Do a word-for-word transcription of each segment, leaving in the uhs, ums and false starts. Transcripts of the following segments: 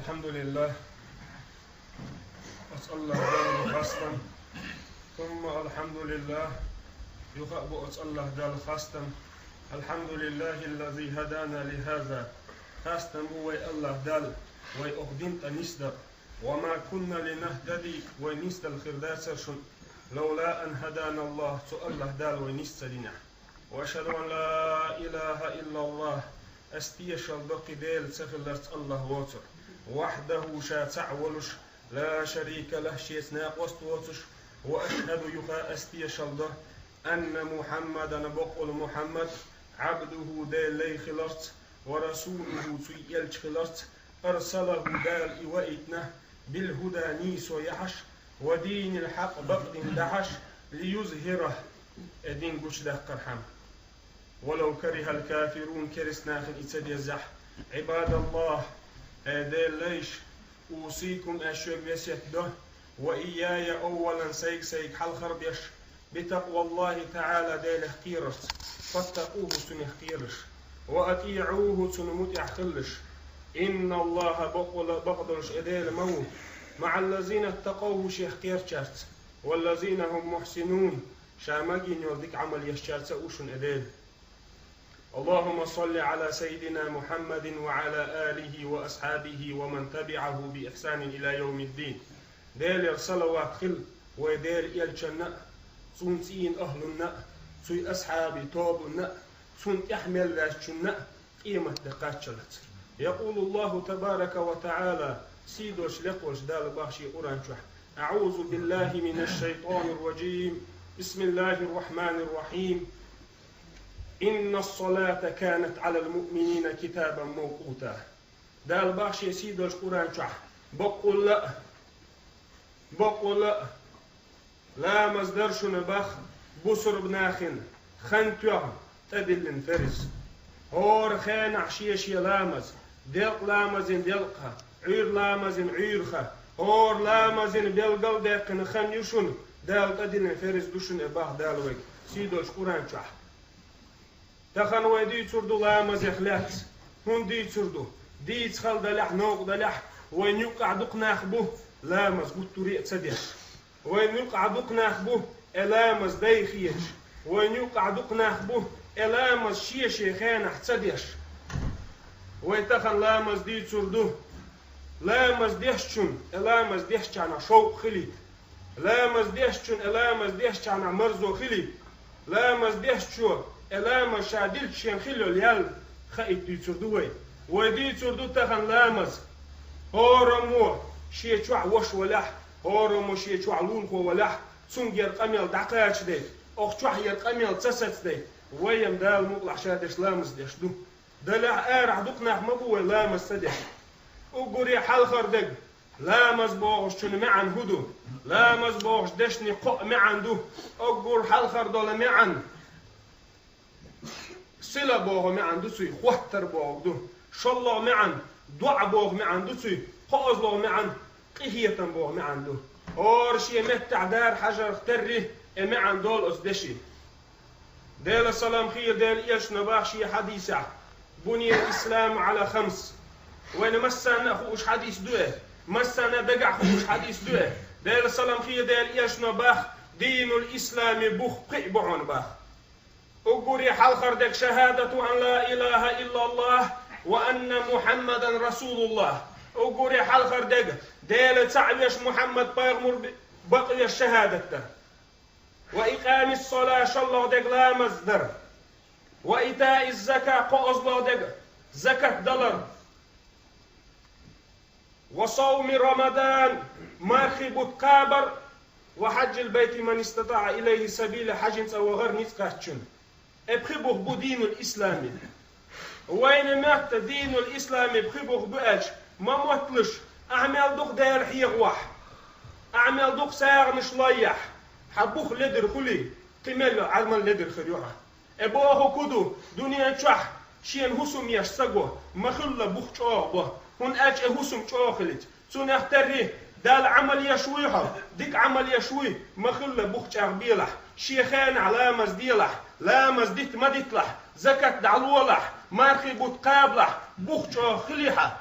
الحمد لله. Оцу АллахӀ Далла хастам. ثم الحمد لله. Юха а бу оцу АллахӀ Далла хастам. الحمد لله الذي هدانا لهذا. Хастам бу вай АллахӀ Далла, вай оха дин тӀе нисдарна. وما كنا لنهتدي, вай нисдала хир дацара шуна, لولا أن هدانا الله, цу АллахӀ Далла вай нис ца динехь. وأشهد أن لا إله إلا الله. Ас тешалла до кхин Дела ца хилларца АллахӀ воцург. وحده, ша цхьаъ волуш, لا شريك له, шеца накъост воцуш. وأشهد, юха ас тешалла до, أن محمدا, бакъволу Мухьаммад, عبده, Делан лай хиларца, ورسوله, цуьнан элча хиларца, أرسله, Дала и ваийтина, بالهدى, нийсо яхьаш, ودين الحق, бакъдин дахьаш, ليظهره, и дин гучудаккхархьама. ولو كره الكافرون, керста нахана и ца дезахь. عباد الله, хӀай Делан лайш, أوصيكم, ас шуьга весет до, وإياي أولا, сайга-сайга хьалхара деш, بتقوى الله تعالى, Делах кхерарца, فاتقوه, цунах кхералаш, وأطيعوه, цунна мутӀахь хилалаш. إن الله, бакъволу, бакъдолуш и Дела ма ву, مع الذين اتقوا, шех кхерачаьрца, والذين هم محسنون, ша магийна йолу дика Ӏамал ешчаьрца а ву шуна и Дела. اللهم صل على سيدنا محمد وعلى آله وأصحابه ومن تبعه بإحسان إلى يوم الدين. Делера салават хила вай Делан элчанна а, цуьнан цӀийнан ахӀлунна а, цуьнан асхьабийн тобанна а, цунна тӀаьхьа мел ваьшначунна а, къематде кхаччалц. يقول الله تبارك وتعالى, сийдолуш лекха волуш Дала боху шен Къуръан чохь: أعوذ بالله من الشيطان الرجيم. بسم الله الرحمن الرحيم. إن الصلاة كانت على المؤمنين كتابا موقوتا. Дала боху шен сийдолчу Къуръан чохь: бакъволла а, бакъволла а, ламаз дар шуна боху бусурба нахана хан тоьхна тӀедиллина фарз. ХӀора хенахь шен-шен ламаз, делкъа ламазан делкъаха, Ӏуьйра ламазан Ӏуьйраха, хӀора ламазан белгал а даьккхина хан ю шуна Дала тӀедиллина фарз ду шуна и боху Дала вайга сийдолчу Къуръан чохь. Тахана вай дуьйцур ду ламазех лаьцна. ХӀунда дуьйцур ду? Дийца хала далахь, новкъа далахь, вайна юккъехь дукха нах бу, ламаз гуттаре а ца деш. Вайна юккъехь дукха нах бу, и ламаз дай хеташ. Вайна юккъехь дукха нах бу, и ламаз шен-шен хенахь ца деш. Вай тахана ламаз дуьйцур ду. Ламаз дешчунна, и ламаз дешчарна шовкъ хилийта. Ламаз дешчунна, и ламаз дешчарна марзо хилийта. Ламаз дешчо, и ламаз ша дилча шен хила йолу ял хаийта дуьйцур ду вай. Вай дуьйцур ду тахана ламаз. ХӀораммо шен чохь ваша валахь, хӀораммо шен чохь лулахо валахь, цуьнгара къамел дӀакхачадайта, оха чохь яра къамел ца сацадайта, вай-м Дала мукъалахь ша деш ламаз деш ду. Далахь арахь дукха нах ма бу вай ламаз ца деш. Уггаре хьалхара дерг, ламаз бохучун маьӀна хӀун ду? Ламаз бохучу дешнийн кхоъ маьӀна ду. Уггар хьалхара долу маьӀна сила боху маьӀна ду цуьнан, хоттар боху ду. ШолгӀа маьӀна доӀа боху маьӀна ду цуьнан, кхоазлогӀа маьӀна къинхетам боху маьӀна ду. ХӀора шен меттехь дара хьажарх терри, и маьӀна долу оцу дешин. Делан салам хуьлда Делан элчано боху шен хьадисехь: بني الإسلام على خمس. Вайна массарна а хууш хьадис ду и, массарна а дагахь хууш хьадис ду и. Делан салам хуьлда Делан элчано боху: دين الإسلام бух пхиъ бу хьуна боху. Уггаре хьалхара дерг: شهادة أن لا إله إلا الله وأن محمدا رسول الله. Уггаре хьалхара дерг: Дела цхьаъ веш, Мухьаммад пайхамар бакъ веш шахӀадат дар. وإقام الصلاة, шолгӀа дерг ламаз дар. وإيتاء الزكاة, кхоазлогӀа дерг закат далар. وصوم رمضان, мархи бутт кхабар. وحج البيت من استطاع إليه سبيلا, хьаьжин цӀа вахар ницкъ кхаьччун. И пхи бух бу динул ислами. Вайна моьтту динул ислами пхи бух бу аьлча, ма мотталаш, ахьа мел дукха Дела хьехавахь, ахьа мел дукха сагӀанаш лойяхь, хьан бух ледара хуьлий, кхин мел йолу Ӏамал ледара хир ю хьан. И бохург хӀун ду? Дуьнен чохь шена хӀусам еш стаго ма хуьллу бух чӀогӀа бо, хӀунда аьлча и хӀусам чӀогӀа хилийта. Цунах терри, Далла Ӏамал еш вуй хьо, дика Ӏамал еш вуй, ма хуьллу бух чӀагӀбелахь, шен хенахь ламаз делахь, ламаз дита ма диталахь, закат дӀалолахь, мархи бутт кхабалахь, бух чӀогӀа хилий хьан.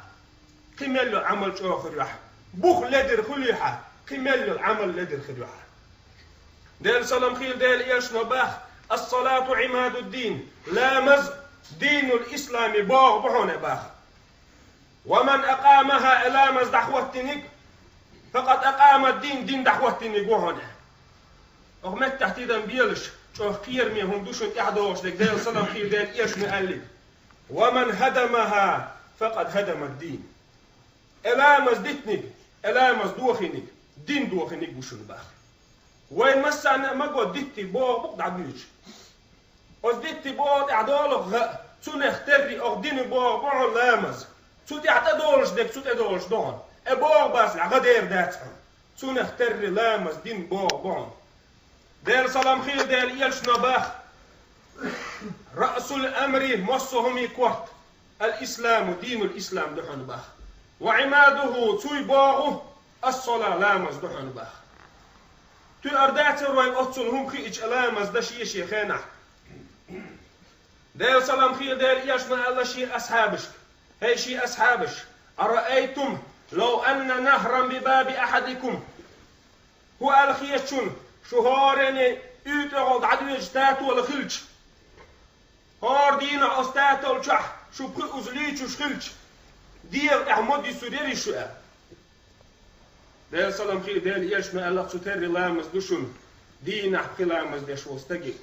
кхин мел йолу Ӏамал чӀогӀа хир ю хьан. Бух ледара хуьлий хьан, кхин мел йолу Ӏамал ледара хир ю хьан. Делан салам хийла Делан элчано баха: «Ас-салату Ӏимадуд-дин», ламаз динул ислами богӀу бу хьуна баха. «Ва ман акъамаха», и ламаз дӀахӀоттиниг, «факъад акъамад-дин», дин дӀахӀоттиниг ву хьуна. Оха меттехь тидам белаш, чӀогӀа кхераме хӀума ду шуна тӀаьхьа догӀуш дерг, Делан салам хийла Делан элчано аьллиг: «Ва ман хӀадамаха, факъад хӀадамад-дин». И ламаз дитниг, и ламаз дохийниг, дин дохийниг ву шуна баха. Вайн массарна а ма го, дитти богӀу бу дӀабуьйцуш. Оцу дитти богӀу тӀехь долу гӀа, цунах терри оха дина богӀу бу хьуна ламаз. Цу тӀехь тӀедолуш дерг цу тӀедолуш ду хьуна. И богӀу бацахь гӀа дер дац хьуна. Цунах терри ламаз дина богӀу бу хьуна. Делан салам хийла Делан элчано баха: «Раъсул амри», массо а хӀумий корта, «ал-исламу», динул ислам ду хьуна баха. «Ва Ӏимадуху», цуй богӀу, «ас-сала», ламаз ду хьуна баха. Туьар дацара вайн оццул хӀума хиъча ламаз дан шен-шен хенахь. Делан салам хийла Делан элчано аьлла шен асхьабашка: «ХӀей шен асхьабаш, араайтум лав анна нахран би баби ахьадикум». ХӀун аьлла хета шуна, шу хӀоранна уьйтӀехула дӀадоьдучу татола хилча, хӀора дийнахь оцу татолчохь шу пхи уза лийчуш хилча, дегӀа тӀехь ма дуьсур ярий шу аьлла. Делан салам хийла Делан элчано аьлла-кх: цу терри ламаз ду шуна, дийнахь пхи ламаз деш волу стаге.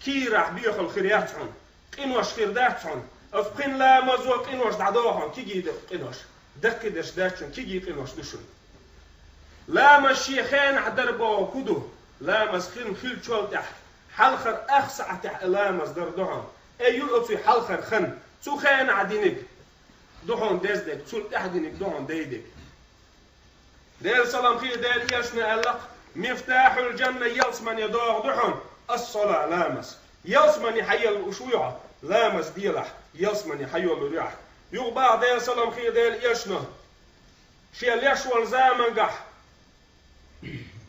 Кийрахь боьхалла хир яц хьуна, къинош хир дац хьуна. Оцу пхи ламазо къинош дӀадохьу хьуна, кегий ду къинош. Даккхийдерш дац шуна, кегий къинош ду шуна. Ламаз шен хенахь дар боху хӀун ду? Ламаз хин хиллачул тӀаьхьа, хьалхара ах сахьтехь и ламаз дар ду хьуна. И ю оцу хьалхара хан, цу хенахь диниг ду хьуна деза дерг, цул тӀаьхьа диниг ду хьуна дайдерг. Делан салам хийла Делан элчано аьлла-кх: «Мифтахьул-жанна», ялсамане догӀа ду хьуна ас-сала, ламаз. Ялсамане хьаелла лууш вуй хьо, ламаз делахь, ялсамане хьайоллур ю ахь. Юха баха Делан салам хийла Делан элчано: шен леш волу замангахь,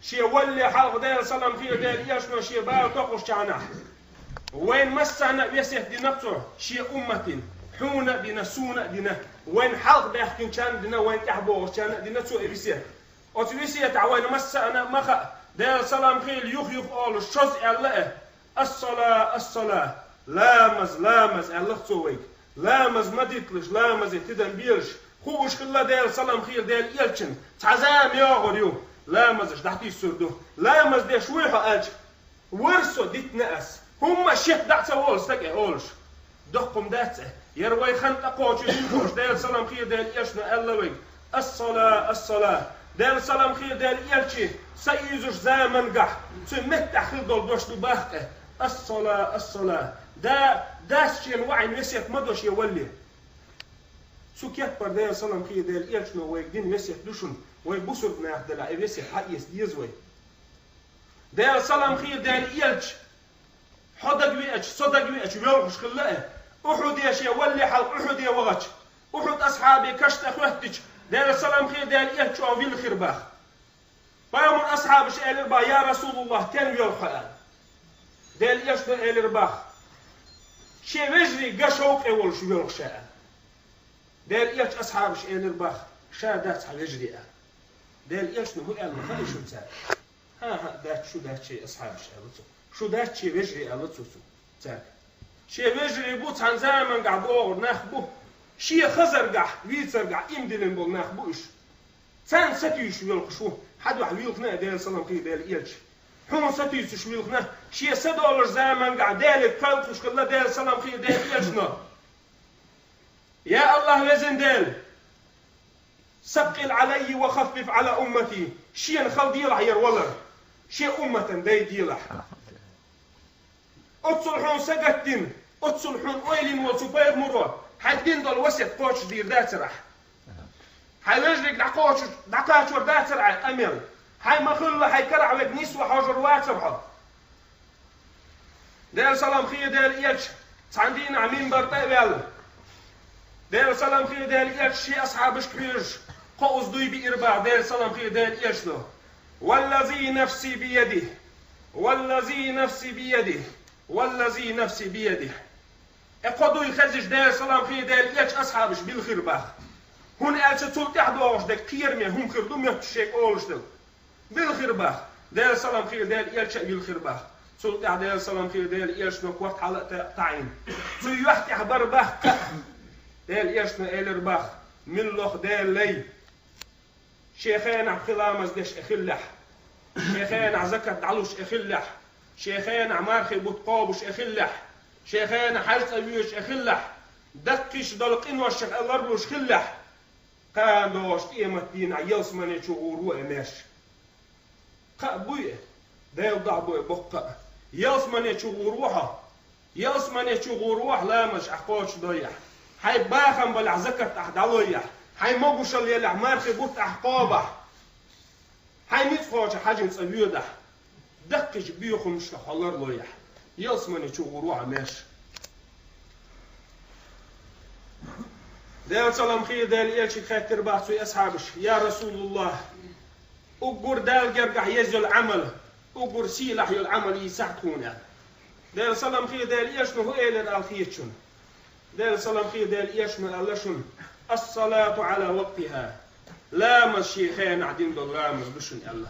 шен валале хьалха Делан салам хийла Делан элчано шен бала токхучу чохь, вайн массарна а весет дина-кх цо шен умматана, хьуна а дина, суна а дина, вайна хьалха баьхкинчарна а дина, вайна тӀаьхьа богӀучарна а дина цо и весет. Оцу весетахь вайна массарна а ма хаьа, Делан салам хийла юх-юха олуш шозза аьлла и: «Ас-сала, ас-сала», ламаз, ламаз аьлла-кх цо вайга. Ламаз ма дитталаш, ламазе тидам белаш, хууш хилла Делан салам хийла Делан элчанна, цхьа зама йогӀур ю, ламазаш дӀатуьйсур ду, ламаз деш вуй хьо аьлча, вара со, дитина ас, хӀумма а шек дӀа а ца волу стаг и олуш. Доккха хӀума дац и, яра вай хан тӀекхочуш ю хууш, Делан салам хийла Делан элчано аьлла вайга: «Ас-сала, ас-сала». Делан салам хийла Делан элча са уьйзучу замангахь, цуьнан меттехь хила долу дош ду баха и: «Ас-сала, ас-сала». Да, дас шена ваьӀна весет ма до шен валале. Цу кеппара Делан салам хийла Делан элчано вайга дина весет ду шуна, вай бусурба нах делахь, и весет хьаэца деза вай. Делан салам хийла Делан элча, хьо дагавеача, со дагавеача воьлхуш хилла и. Ухьуде шен валале хьалха Ухьуде вахча, Ухьуд асхьабийн каш тӀе хӀоьттича, Делан салам хийла Делан элча чӀогӀа вилла хир баха. Пайхамар асхьабаша элира баха: «Я РасулаллахӀ, стенна воьлху хьо?» аьлла. Делан элчано элира баха: «Шен вежарий ган шовкъе волуш воьлху ша», аьлла. Делан элча асхьабаша элира баха: «Ша дац хьан вежарий», аьлла. Делан элчано хӀун аьлла хаьий шуна цаьрга? «ХӀан-хӀа, дац, шу дац шен асхьабаш», аьлла цо. «Шу дац шен вежарий», аьлла цо цу цаьрга. Шен вежарий бу, цхьана замангахь богӀур нах бу, шен хазаргахь, вийцаргахь иман диллина болу нах бу уьш. Царна сатуьйсуш воьлхуш ву, хьан дуьхьа вилхина а Делан салам хийла Делан элча. Хьуна сатуьйсуш вилхина, шен са долуш замангахь Деле кхойкхуш хилла Делан салам хийла Делан элчано. Я АллахӀ, везан Дела! «Саккъил Ӏалаййи ва хаффиф Ӏала уммати», шена хала делахь яра валар, шен умматан дай делахь. Оццул хьуна сагатдина, оццул хьуна ойла йина волу цу пайхамаро хьайн дина долу весет кхочушдийр дацара ахь. Хьайн вежариг дӀакхочуш, дӀакхачор дацара ахь къамел. Хьайн ма-хуьллу хьайн карахь верг нисван хьожур вацара хьо. Делан салам хийла Делан элча, цхьана дийнахь минбар тӀе а ваьлла, Делан салам хийла Делан элча шен асхьабашка хьоьжуш, кхузза дуй биира баха Делан салам хийла Делан элчано: «Валлази нафси биядихӀ, валлази нафси биядихӀ, валлази нафси биядихӀ». И кхо дуй хезча Делан салам хийла Делан элча асхьабаш билхира баха. ХӀунда аьлча цул тӀаьхьа догӀуш дерг кхераме хӀума хир ду, моьттуш шега олуш дерг. Вилла хир бах. Делан салам хилла Делан элча а вилла хир бах. Цул тӀаьхьа Делан салам хилла Делан элчано корта хьала а та-, таӀийна. Цу юьхь тӀехь бар бах кхаъ. Делан элчано элира бах: «Милла лох Делан лай, шен хенахь пхи ламаз деш а хиллехь, шен хенахь закат дӀалуш а хиллехь, шен хенахь мархий бутт кхобуш а хиллехь, шен хенахь хьаьж цӀа воьдуш а хиллехь, даккхийчу долу къиношех а ларлуш хиллехь, кхана догӀуш къематдийнахь ялсамане чу гӀур ву и маьрша». Кхаъ буй и? Делан дуьхьа буй боккха а. Ялсамане чу гӀур ву хьо. Ялсамане чу гӀур ву хьо, ламазаш ахь кхочушдойехь. Хьайн бахам балехь закат ахь дӀалойехь. Хьайн могушалла елехь мархий бутт ахь кхобахь. Хьайн ницкъ кхочу хьаьжин цӀа воьдахь. Даккхийчу боьхамашках хьо ларлойехь. Ялсамане чу гӀур ву хьо маьрша. Делан салам хилла Делан элчига хаьттира бах цуьнан асхьабаш: «Я Расулаллах, уггар Далла гергахь еза йолу Ӏамал, уггар сийлахь йолу Ӏамал йийцахь тхуна», – аьлла. Делан салам хилла Делан элчано хӀун элира аьлла хетачунна? Делан салам хилла Делан элчано аьлла шуна: «Ас-салату Ӏала вакътиха». Ламаз шен хенахь дина долу ламаз ду шуна аьлла.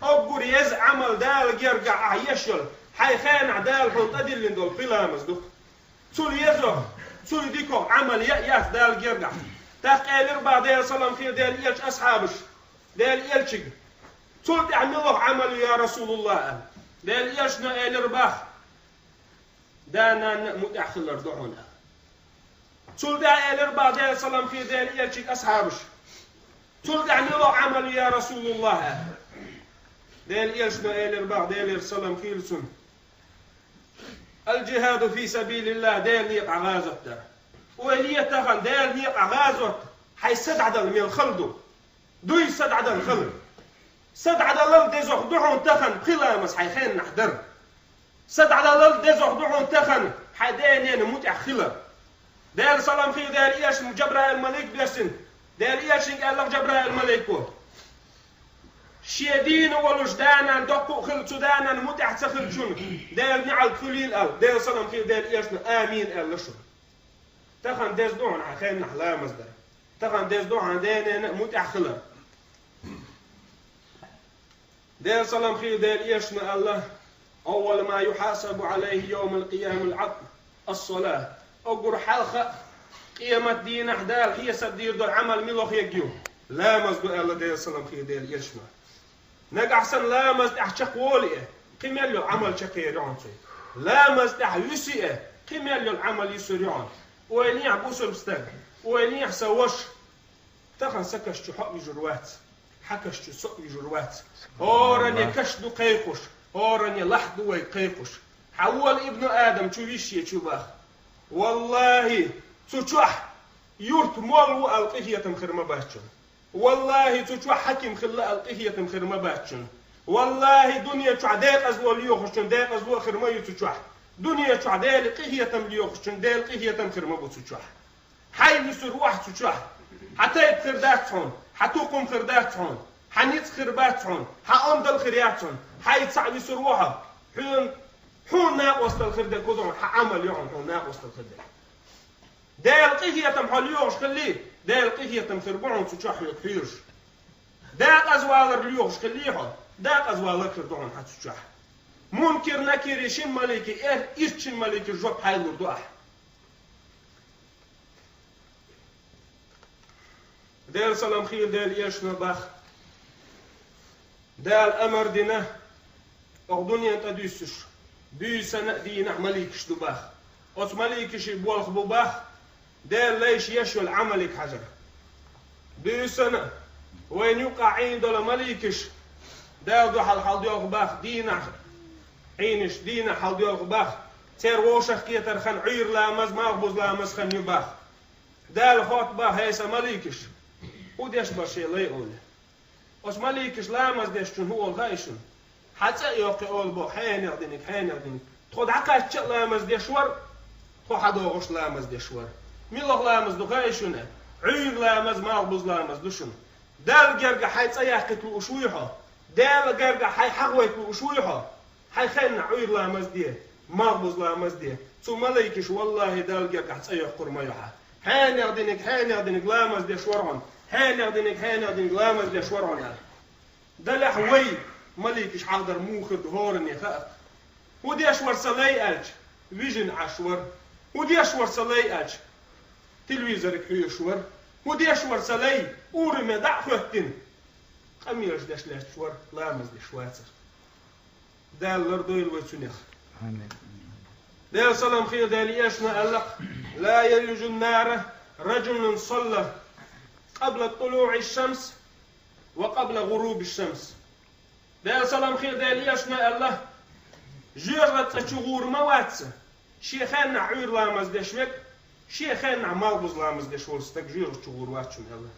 Уггар еза Ӏамал Далла гергахь ахь еш йолу, хьайн хенахь Дала хьуна тӀедиллина долу пхи ламаз ду. Цул езо, цул дикох Ӏамал яа яц Далла гергахь. ТӀаккха элира бах Делан салам хилла Делан элча асхьабаш Делан элчига: «Цул тӀаьхьа милох Ӏамал ю, я Расулаллах?» – аьлла. Делан элчано элира бах: «Да-нанна а мутӀахь хилар ду хьуна», – аьлла. Цул тӀаьхьа элира бах Делан салам хилла Делан элчига асхьабаш: «Цул тӀаьхьа милох Ӏамал ю, я Расулаллах?» – аьлла. Делан элчано элира бах, Делера салам хилла цунна: «Ал-джихаду фи сабилиллах», Делан некъахь гӀазот дар. Ойла е тахана, Делан некъахь гӀазот, хьайн са дӀадала мел хала ду. Дуй са дӀадала хала. Са дӀадалал дезох ду хьуна тахана пхи ламаз хьайн хеннахь дар. Са дӀадалал дезох ду хьуна тахана хьайн денена мутӀахь хилар. Делан салам хилла Делан элчанна Джабраил малик доьссина. Делан элчанга аьлла Джабраил малико: «Шен дийна волуш да-нана доккху а хилла, цу да-нанна мутӀахь ца хиллачунна Делан неӀалт хуьлийла», – аьлла. Делан салам хилла Делан элчано: «Амин», – аьлла шуна. Тахана деза ду хьуна хьан хеннахь ламаз дар. Тахана деза ду хьан денена а мутӀахь хилар. Делан салам хилла Делан элчано аьлла: «Аввалу ма юхьасабу Ӏалайхи йовмал къиямал Ӏабд ас-салат». Уггар хьалха а къематдийнахь Дала хьесап дийр долу Ӏамал милох ерг ю? Ламаз ду, аьлла Делан салам хилла Делан элчано. Нагахь санна ламаз тӀехь чекхволий, кхин мел йолу Ӏамал чекхъер ю хьуна цуьнан? Ламаз тӀехь вуьсий, кхин мел йолу Ӏамал йисур ю хьуна? Ойла е, бусалба стаг, ойла е, сан ваша. Тахана сан каш чу хьо а вижур вац, хьан каш чу со а вижур вац. ХӀоранна каш ду кхайкхуш, хӀоранна лахь ду вай кхайкхуш. Хьан вола ибну Адам чу висший чу бах. Валлахи, цу чохь юрт молла ву аьлла къинхетам хир ма бац шуна. Валлахи, цу чохь хьаким хилла аьлла къинхетам хир ма бац шуна. Валлахи, дуьне чохь декъазло лоьхучун декъазло хир ма ю цу чохь. Дуьне чохь Делан къинхетам лоьхучун Делан къинхетам хир ма бу цу чохь. Хьайн вуьсур ву ахь цу чохь. Хьан тайпа хир дац хьуна, хьан тукхум хир дац хьуна, хьан ницкъ хир бац хьуна, хьан ондал хир яц хьуна. Хьайн цхьаъ вуьсур ву хьо. Хьуна, хьуна накъостал хир дерг хӀун ду хьуна? Хьан Ӏамал ю хьуна хьуна накъостал хир дерг. Делан къинхетам хьо лоьхуш хиллий, Делан къинхетам хир бу хьуна цу чохь хьоьга хьоьжуш. Декъазвалар лоьхуш хиллий хьо, декъазвалар хир ду хьуна хьан цу чохь. Мункир, Накири шина маликийн, эр-, ирчу шина маликийн жоп хьайла лур ду ахь. Делан салам хилла Делан элчано бах. Дала амар дина, оха дуьнен тӀе дуьссуш, буьйсанна а дийнахь маликаш ду бах. Оцу маликашийн болх бу бах, Делан лайша еш йолу Ӏамалиг хьажар. Буьйсанна а вайна юккъахь Ӏийна долу маликаш Дала дуьхьал хьалдоьлху бах, дийнахь Ӏийнаш, дийнахь хьалдоьлху бах. Церан вовшахкхетар хан Ӏуьйра ламаз, малхбуза ламаз хан ю бах. Дала хотту бах: «ХӀей сан маликаш, хӀун деш бара шен лай?» – олий. Оцу маликаш ламаз дешчунна хӀун олу хаьий шуна? Хьан цӀа а йоккхий олу боху: «Хьенех диниг, хьенех диниг». Тхо дӀакхаьчча а ламаз деш вара, тхо хьан догӀуш ламаз деш вара. Милох ламаз ду хаьий шуна? Ӏуьйра ламаз, малхбуза ламаз ду шуна. Далла гергахь хьайн цӀа яккхийта лууш вуй хьо? Делан гергахь хьайн хьагӀ вайта лууш вуй хьо? Хьайн хеннахь Ӏуьйра ламаз де, малхбуза ламаз де. Цу малайкаша, валлахӀи, Далла гергахь цӀа йоккхур ма ю хьан. Хьенех диниг, хьенех диниг ламаз деш вар хьона. Хьенех диниг, хьенех диниг ламаз деш вар хьона, аьлла. Далехь вай, маликаш хьалдар муха хир ду хӀоране хаьа. ХӀун деш вар са лай аьлча, вижина Ӏаш вар. ХӀун деш вар са лай аьлча, телевизорга хьоьжуш вар. ХӀун деш вар са лай, ураме дӀа а хоьттина, къамелаш деш лаьтташ вар, ламаз деш вацар. Дала лардойла вай цунах. Амин. Дала салам хилда Дала элчано аьлла-кх: «لا يلج النار رجل صلى قبل طلوع الشمس وقبل غروب الشمس». Дала салам хилда Дала элчано аьлла: «Жоьжахати цӀа чу гӀур ма вац шен хеннахь Ӏуьйра ламаз деш верг, шен хеннахь малхбуза ламаз деш волу стаг жоьжахати чу гӀур вац шуна», аьлла.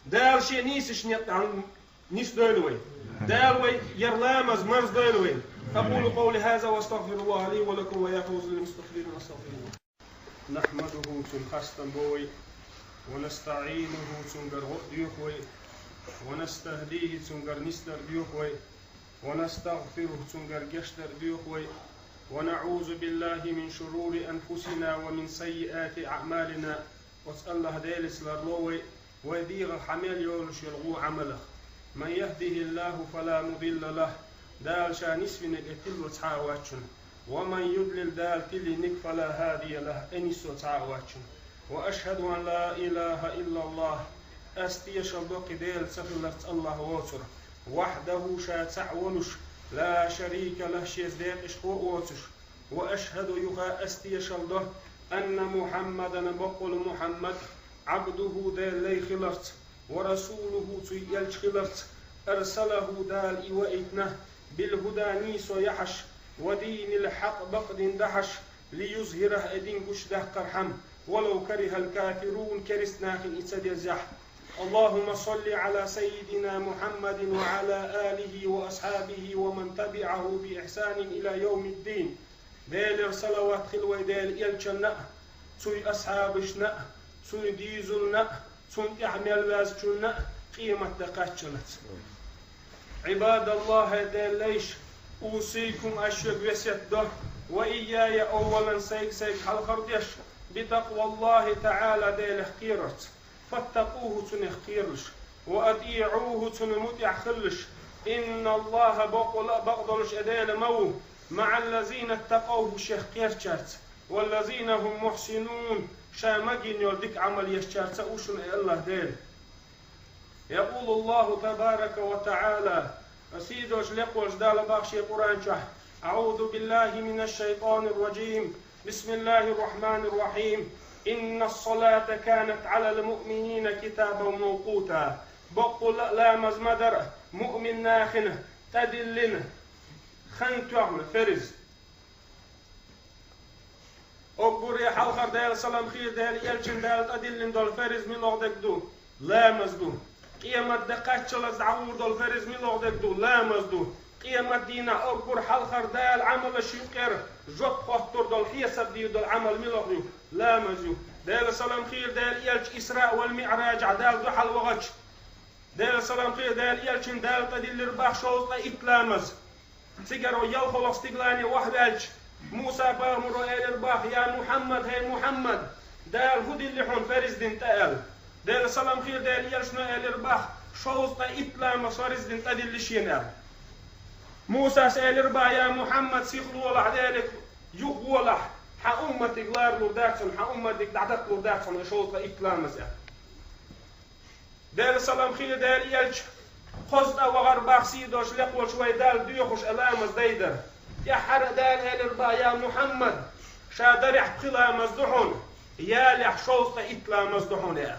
Дала шен нийсачу некъ тӀехь нисдойла вай. Дала вай яр ламаз марздойла вай. أقول قولي هذا وأستغفر الله لي ولكم ويا فوز للمستغفرين أستغفروه. نحمده цунна хастам бо вай, ونستعينه цуьнгара гӀо а доьху вай, ونستهديه цуьнгара нисдар доьху вай, ونستغفره цуьнгара гечдар доьху вай, ونعوذ بالله من شرور أنفسنا ومن سيئات أعمالنا. Оцу АллахӀ Делаца ларло вай, вай дегӀах хьан мел йолуш йолу гӀу Ӏамалах. من يهده الله فلا مضل له. Дала ша нисвинарг тилла цхьа а вац шуна. ومن يضلل Дала тилийнарг فلا هادي له, и нисо цхьа а вац шуна. وأشهد أن لا إله إلا الله. Ас тешалла до кхин Дела ца хиларца АллахӀ воцург. وحده ша цхьаъ волуш, لا شريك له шеца декъашхо а воцуш. وأشهد юха ас тешалла до, أن محمدا баккъалла Мухьаммад, عبده Делан лай хиларца, ورسوله цуьнан элча хиларца, أرسله Дала и ваийтина, بالهدى нийсо яхьаш, ودين الحق бакъ дин дахьаш, ليظهره и дин гучудаккхархьама, ولو كره الكافرون керста нахе и ца дезахь. اللهم صل على سيدنا محمد وعلى آله وأصحابه ومن تبعه بإحسان إلى يوم الدين. Делера салават хила вай Делан элчанна а, цуьнан асхьабашна а, цуьнан дийзална а, цунна тӀаьхьа мел ваьзначунна а, къематде кхаччалц. عباد الله хӀай Делан лайш, أوصيكم ас шуьга весет до, وإياي أولا сайга-сайга хьалхара деш, بتقوى الله تعالى Делах кхерарца. فاتقوه цунах кхералаш, وأطيعوه цунна мутӀахь хилалаш. إن الله бакъволу а бакъдолуш и Дела ма ву, مع الذين اتقوا шех кхерачаьрца, والذين هم محسنون ша магийна йолу дика Ӏамал ешчаьрца а ву шуна и АллахӀ Дела. يقول الله تبارك وتعالى Сийдолчу лекхочу Дала боху шен Къуръан чохь: أعوذ بالله من الشيطان الرجيم. بسم الله الرحمن الرحيم. إن الصلاة كانت على المؤمنين كتابا موقوتا. Баккъалла а ламаз ма дара муъмин нахана тӀедиллина, хан тоьхна ферз. Уггаре хьалхара Делан салам хилла Делан элчанна Дала тӀедиллина долу ферз муьлха дерг ду? Ламаз ду. Къематде кхаччалц дӀагӀур долу ферз муьлха дерг ду? Ламаз ду. Къематдийнахь уггар хьалхара Дала Ӏамалшна юкъара жоп хоттур долу, хьесап дийр долу Ӏамал муьлха ю? Ламаз ю. Делан салам хилла Делан элча Исраъ вал МиӀражехь Дала дуьхьал вахча, Делан салам хилла Делан элчанна Дала тӀедиллира боху шовзткъе итт ламаз. Цигара ялхолгӀа стигалане охьаваьлча, Муса-пайхамаро элира боху: «Я Мухьаммад, хӀей Мухьаммад, Дала хӀун дилли хьуна ферз дина тӀе?» – аьлла. Делан салам хилла Делан элчано элира боху: «Шовзткъе итт ламаз ферз дина тӀедилли шена», – аьлла. Мусас элира боху: «Я Мухьаммад, сихлолахь, Деле юхаволахь, хьан умматиг ларалур дац хьуна, хьан умматиг дӀадаккхалур дац хьуна и шовзткъе итт ламаз», – аьлла. Делан салам хилла Делан элча, кхузза тӀе вахара боху сийдолчу лекхочу вай Далла доьхуш и ламаз дайдар. ТӀаьххьара а Дала элира боху: «Я Мухьаммад, ша дарехь пхи ламаз ду хьуна, ялехь шовзткъе итт ламаз ду хьуна», – аьлла.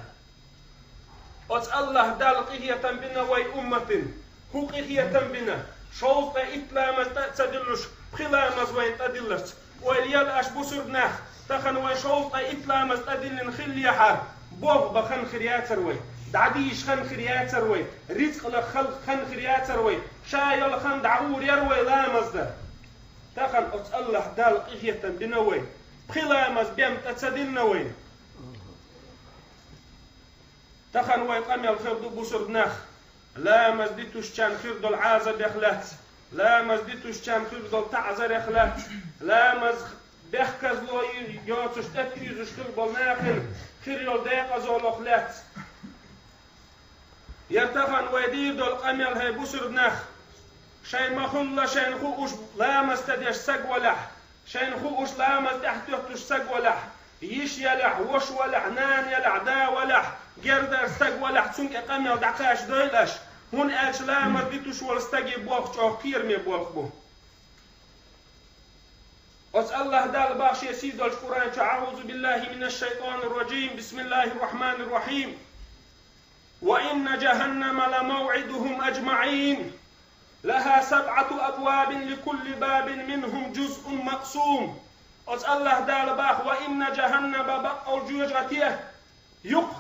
Оцу АллахӀ Далла къинхетам бина вай умматана. ХӀун къинхетам бина? Шовзткъе итт ламаз тӀе а ца диллуш, пхи ламаз вайна тӀедилларца. Ойла ел аш, бусурба нах, тахана вай шовзткъе итт ламаз тӀедиллина хиллехьара, болх бан хан хир яцара вай, дӀадийша хан хир яцара вай, рицкъ лаха хан хир яцара вай, ша йолу хан дӀагӀур яра вай ламаз дан. Тахана оцу АллахӀ Далла къинхетам бина вай, пхи ламаз бен тӀе ца диллина вайна. Тахана вай къамел хир ду, бусурба нах. Ламаз дитуш чан хир долу Ӏазабех лаьцна, ламаз дитуш чан хир долу таӀзарех лаьцна, ламаз бехказло йоцуш, тӀетуьйсуш хир болу нахана хир йолу декъазаллах лаьцна. Я тахана вай дийр долу къамел, хӀей бусург нах, шайн ма-хуьллу шайна хууш ламаз ца деш стаг валахь, шайна хууш ламаз тӀехь туьттуш стаг валахь, йиш ялахь, вош валахь, нана ялахь, да валахь, гердар стаг валахь, цунна тӀе къамел дӀакхачадойла аша, хӀунда аьлча ламаз дитуш волу стаге болх чӀогӀа кхераме болх бу. Оцу Аллаха Дала бах шен сий долчу Къуръан чу: «أعوذ بالله من الشيطان الرجيم. بسم الله الرحمن الرحيم. وإن جهنم لموعدهم أجمعين. لها سبعة أبواب لكل باب منهم جزء مقسوم». Оцу Аллаха Дала бах: «وإن جهنم», баккъалла жоьжахати, юкъа,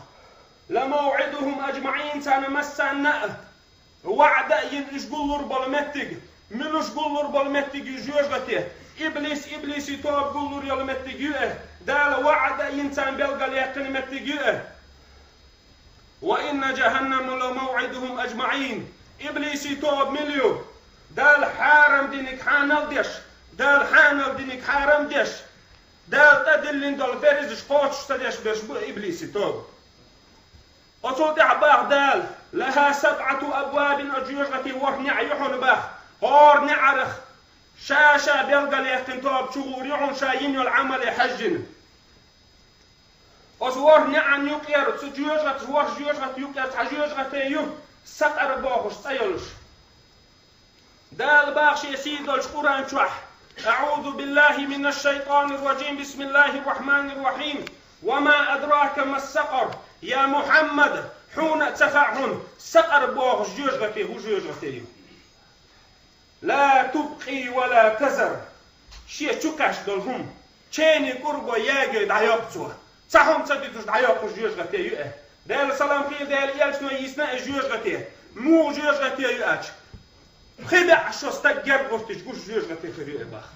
«لموعدهم أجمعين», царна массанна а ваӀда а йина уьш гуллур болу меттиг, муьлш гуллур болу меттиг ю жоьжахати, иблис, иблиси тоба гуллур йолу меттиг ю и, Дала ваӀда а йина царна белгалъяьккхина меттиг ю и. «وإن جهنم لموعدهم أجمعين». Иблиси тоба мила ю? Дала хьарам диниг хьанал деш, Дала хьанал диниг хьарам деш, Дала тӀедиллина долу фарзаш кхочуш ца деш берш бу иблиси тоба. Оцул тӀаьхьа бах Дала: «لها سبعة أبواب», оцу жоьжахати ворхӀ неӀ ю хьуна бах, хӀора неӀарах ша-ша белгалъяьккхина тоба чу гӀур ю хьуна ша йина йолу Ӏамале хьаьжжина. Оцу ворхӀ неӀан юкъера, цу жоьжахаташ, ворхӀ жоьжахати юкъера цхьа жоьжахати ю, сакъар бохуш цӀе йолуш. Дала бах шен сий долчу Къуръан чохь: «أعوذ بالله من الشيطان الرجيم. بسم الله الرحمن الرحيم. وما أدراك ما السقر». Я Мухьаммад, хьуна а ца хаьа хьуна, сакъар бохуш жоьжахати хӀун жоьжахати ю. «لا تبقي ولا تذر». Шен чу кхаьчна долу хӀума чениг кӀурго ягайой дӀайоккху цо. Цхьа хӀума ца дитуш дӀайоккхуш жоьжахати ю и. Делан салам хийла Делан элчано йисна и жоьжахати. Муха жоьжахати ю аьлча, пхи бӀе шо стаг гергахӀуттуш гуш жоьжахати хир ю и бах.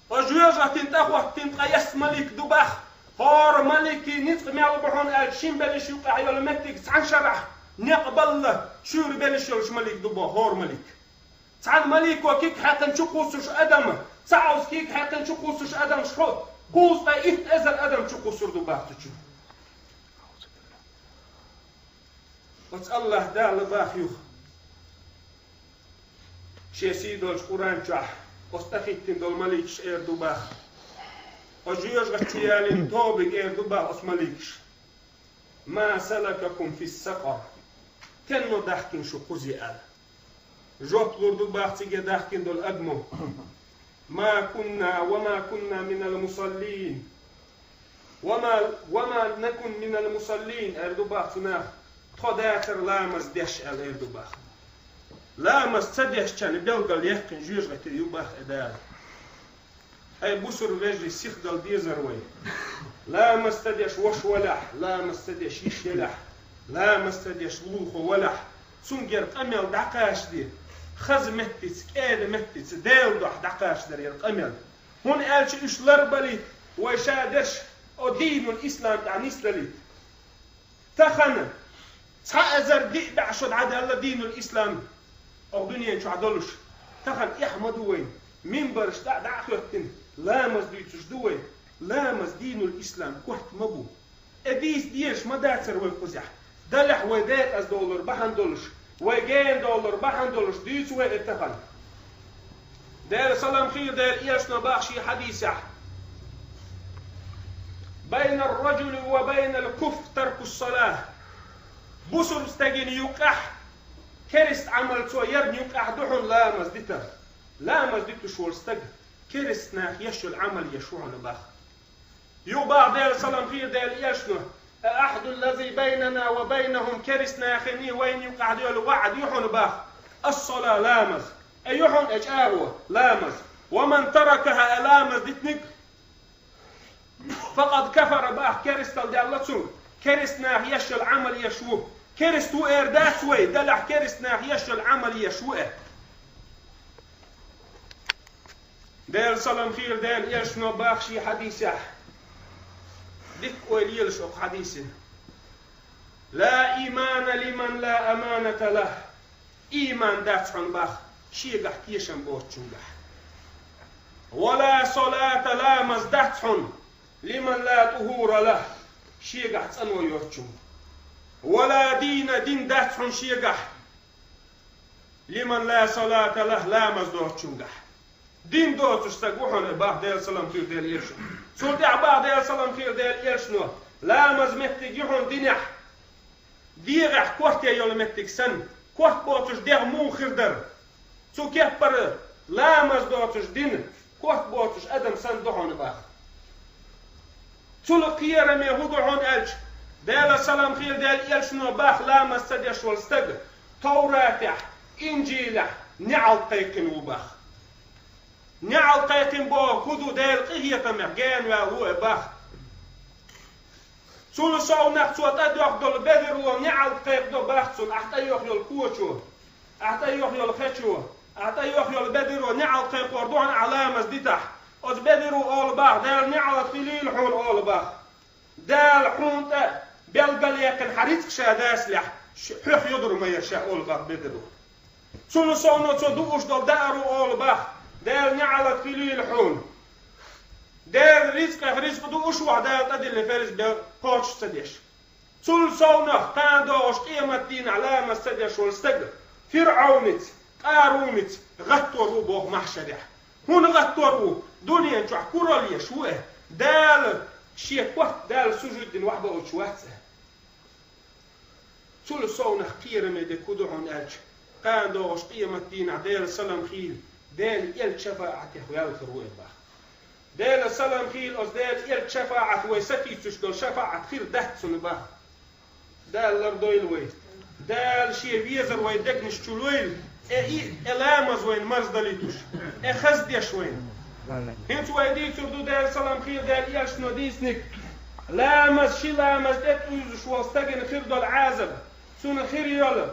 Оцу жоьжахатин тӀе хӀоттийна ткъе ялх малик ду бах. ХӀора маликийн ницкъ мел бу хьуна аьлча, шина белшаш юкъахь йолу меттиг цхьана шарахь некъ балла, шуьйра белшаш йолуш малик ду бох хӀора малик. Цхьана малико киг хьаькхина чу кхуссуш адам, цхьа Ӏовса киг хьаькхина чу кхуссуш адамаш хьо, кхузткъе итт эзар адам чу кхуссур ду бах цу чу. Оцу Аллаха Дала бах юха шен сий долчу Къуръан чохь, оцу тӀехӀиттина долу маликаш эр ду бах. Оцу жоьжахати чу ялийна тобига эр ду бах оцу маликаш: «ما سلككم في سقر». Тенно даьхкина шу кхузе аьлла. Жоп лур ду бах цига даьхкина долу адамо: «ما كنا وما كنا من المصلين. وما، وما نكن من المصلين», эр ду бах цу наха, тхо дацара ламаз деш аьлла эр ду бах. Ламаз ца дешчарна белгал яьккхина жоьжахати ю бах и Дала. Хьей, бусурба вежарий, сихдала дезара вай. Ламаз ца деш вош валахь, ламаз ца деш йиш елахь, ламаз ца деш лулахо валахь, цуьнгара къамел дӀакхачаде, хаза меттица, кӀеда меттица, Делан дуьхьа дӀакхачадарера къамел. ХӀунда аьлча уьш ларбалийта, вай ша дерш о дийнул ислам тӀехь нисдалийта. Тахана цхьа эзар диъ бӀе шо дӀадаьлла дийнул ислам оха дуьнен чохь долуш. Тахана эхь ма ду вайн, минбараш дӀа, дӀа а хӀоьттина, ламаз дуьйцуш ду вай. Ламаз дийнул ислам корта ма бу. Э, дийца дезаш ма дацара вай кхузахь. Делахь вай декъаза долура бахьана долуш, вай гена долура бахьана долуш дуьйцу вай и тахана. Делан салам хийла Делан элчано бах шен хьадисехь: «بين الرجل وبين الكفر ترك الصلاة». Бусурба стеган юкъахь, керста Ӏамал цо ярна юкъахь ду хьуна ламаз дитар. Ламаз дитуш волу стаг керста нах еш йолу Ӏамал еш ву хьуна бах. Юха бах Делан салам хийла Делан элчано: «العهد الذي بيننا وبينهم», керста наханий вайна юкъахь долу ваӀда ю хьуна бах: «الصلاة», ламаз. Э, ю хьуна э чӀагӀо, ламаз. «ومن تركها», э, ламаз дитниг, «فقد كفر», бах, керстал даьлла цунга. Керста нах еш йолу Ӏамал еш ву. Керста ву эр дац вай, делахь керста нах еш йолу Ӏамал еш ву э. Делан салам хийла Делан элчано бах шен хьадисехь. Дикка ойла елаш окху хьадисина. «لا إيمان لمن لا أمانة له». Ийман дац хьуна бах шегахь тешам боцучуьнгахь. «Ва ла салата», ламаз дац хьуна, «лиман ла тӀухура лахӀ», шегахь цӀано йоцучунга. «Ва ла дина», дин дац хьуна шегахь, «лиман ла салата лахӀ», ламаз доцучунгахь. Дин доцуш стаг ву хьуна, бах Делан салам хилла Делан элчано. Цул тӀаьхьа бах Делан салам хилла Делан элчано, ламаз меттиг ю хьуна динехь, дегӀехь корта йолу меттиг санна, корта боцуш дегӀ муха хир дара. Цу кеппара ламаз доцуш дин, корта боцуш адам санна ду хьуна, бах. Цул кхераме хӀун ду хьуна аьлча, Делан салам хилла Делан элчано бах, ламаз ца деш волу стаг Товратехь, Инжилехь неӀалт кхайкхина ву, бах. НеӀалт кхайкхина боху хӀун ду, Делан къинхетамех генаваьлла ву и, бах. Цул совнах цо тӀедоьхна долу бедаро неӀалт кхайкхадо, бах, цунна, ахь тӀейоху йолу кочо, ахь тӀейоху йолу хечо, ахь тӀейоху йолу бедаро неӀалт кхайкхор ду хьуна, ахь ламаз дитахь. Оцу бедаро олу, бах, Делан неӀалт хилийла хьуна, олу, бах. Дала хьуна тӀе белгалъяьккхина хьан рицкъ ша дацалехь, ш-, хьоьх йодур ма яра ша, олу, бах, бедаро. Цунна совнаха цо дууш долу дааро олу, бах, Делан неӀалт хилийла хьуна. Делан рицкъех рицкъ дууш ву хьо, Дала тӀедиллина фарз бен кхочуш ца деш. Цул совнаха кхана догӀуш къематдийнахь ламаз ца деш волу стаг ФирӀауница, КъаруннициӀ гӀаттор ву боху маьхьшарехь. ХӀунда гӀаттор ву? Дуьнен чохь куралла еш ву и. Дала шен корта Далла сужуд дина вахьа баучу вац и. Цул совнаха кхераме дерг хӀун ду хьуна аьлча, кхана догӀуш къематдийнахь Делан салам хилла, Делан элчан шафаӀатех ваьлла хир ву и, бах. Делан салам хилла, оцу Делан элчан шафаӀат вай сатийсуш долу шафаӀат хир дац цунна, бах. Дала лардойла вай. Дала шен везар вай дегнаш чу лойла. Э, и, э, ламаз вайна марздалийтуш. Э, хаза деш вайна. ХӀинца вай дийцур ду Делан салам хилла Делан элчано дийцинарг. Ламаз, ши ламаз тӀетӀуьйзуш волу стагана хир долу Ӏазаб. Цунна хир йолу.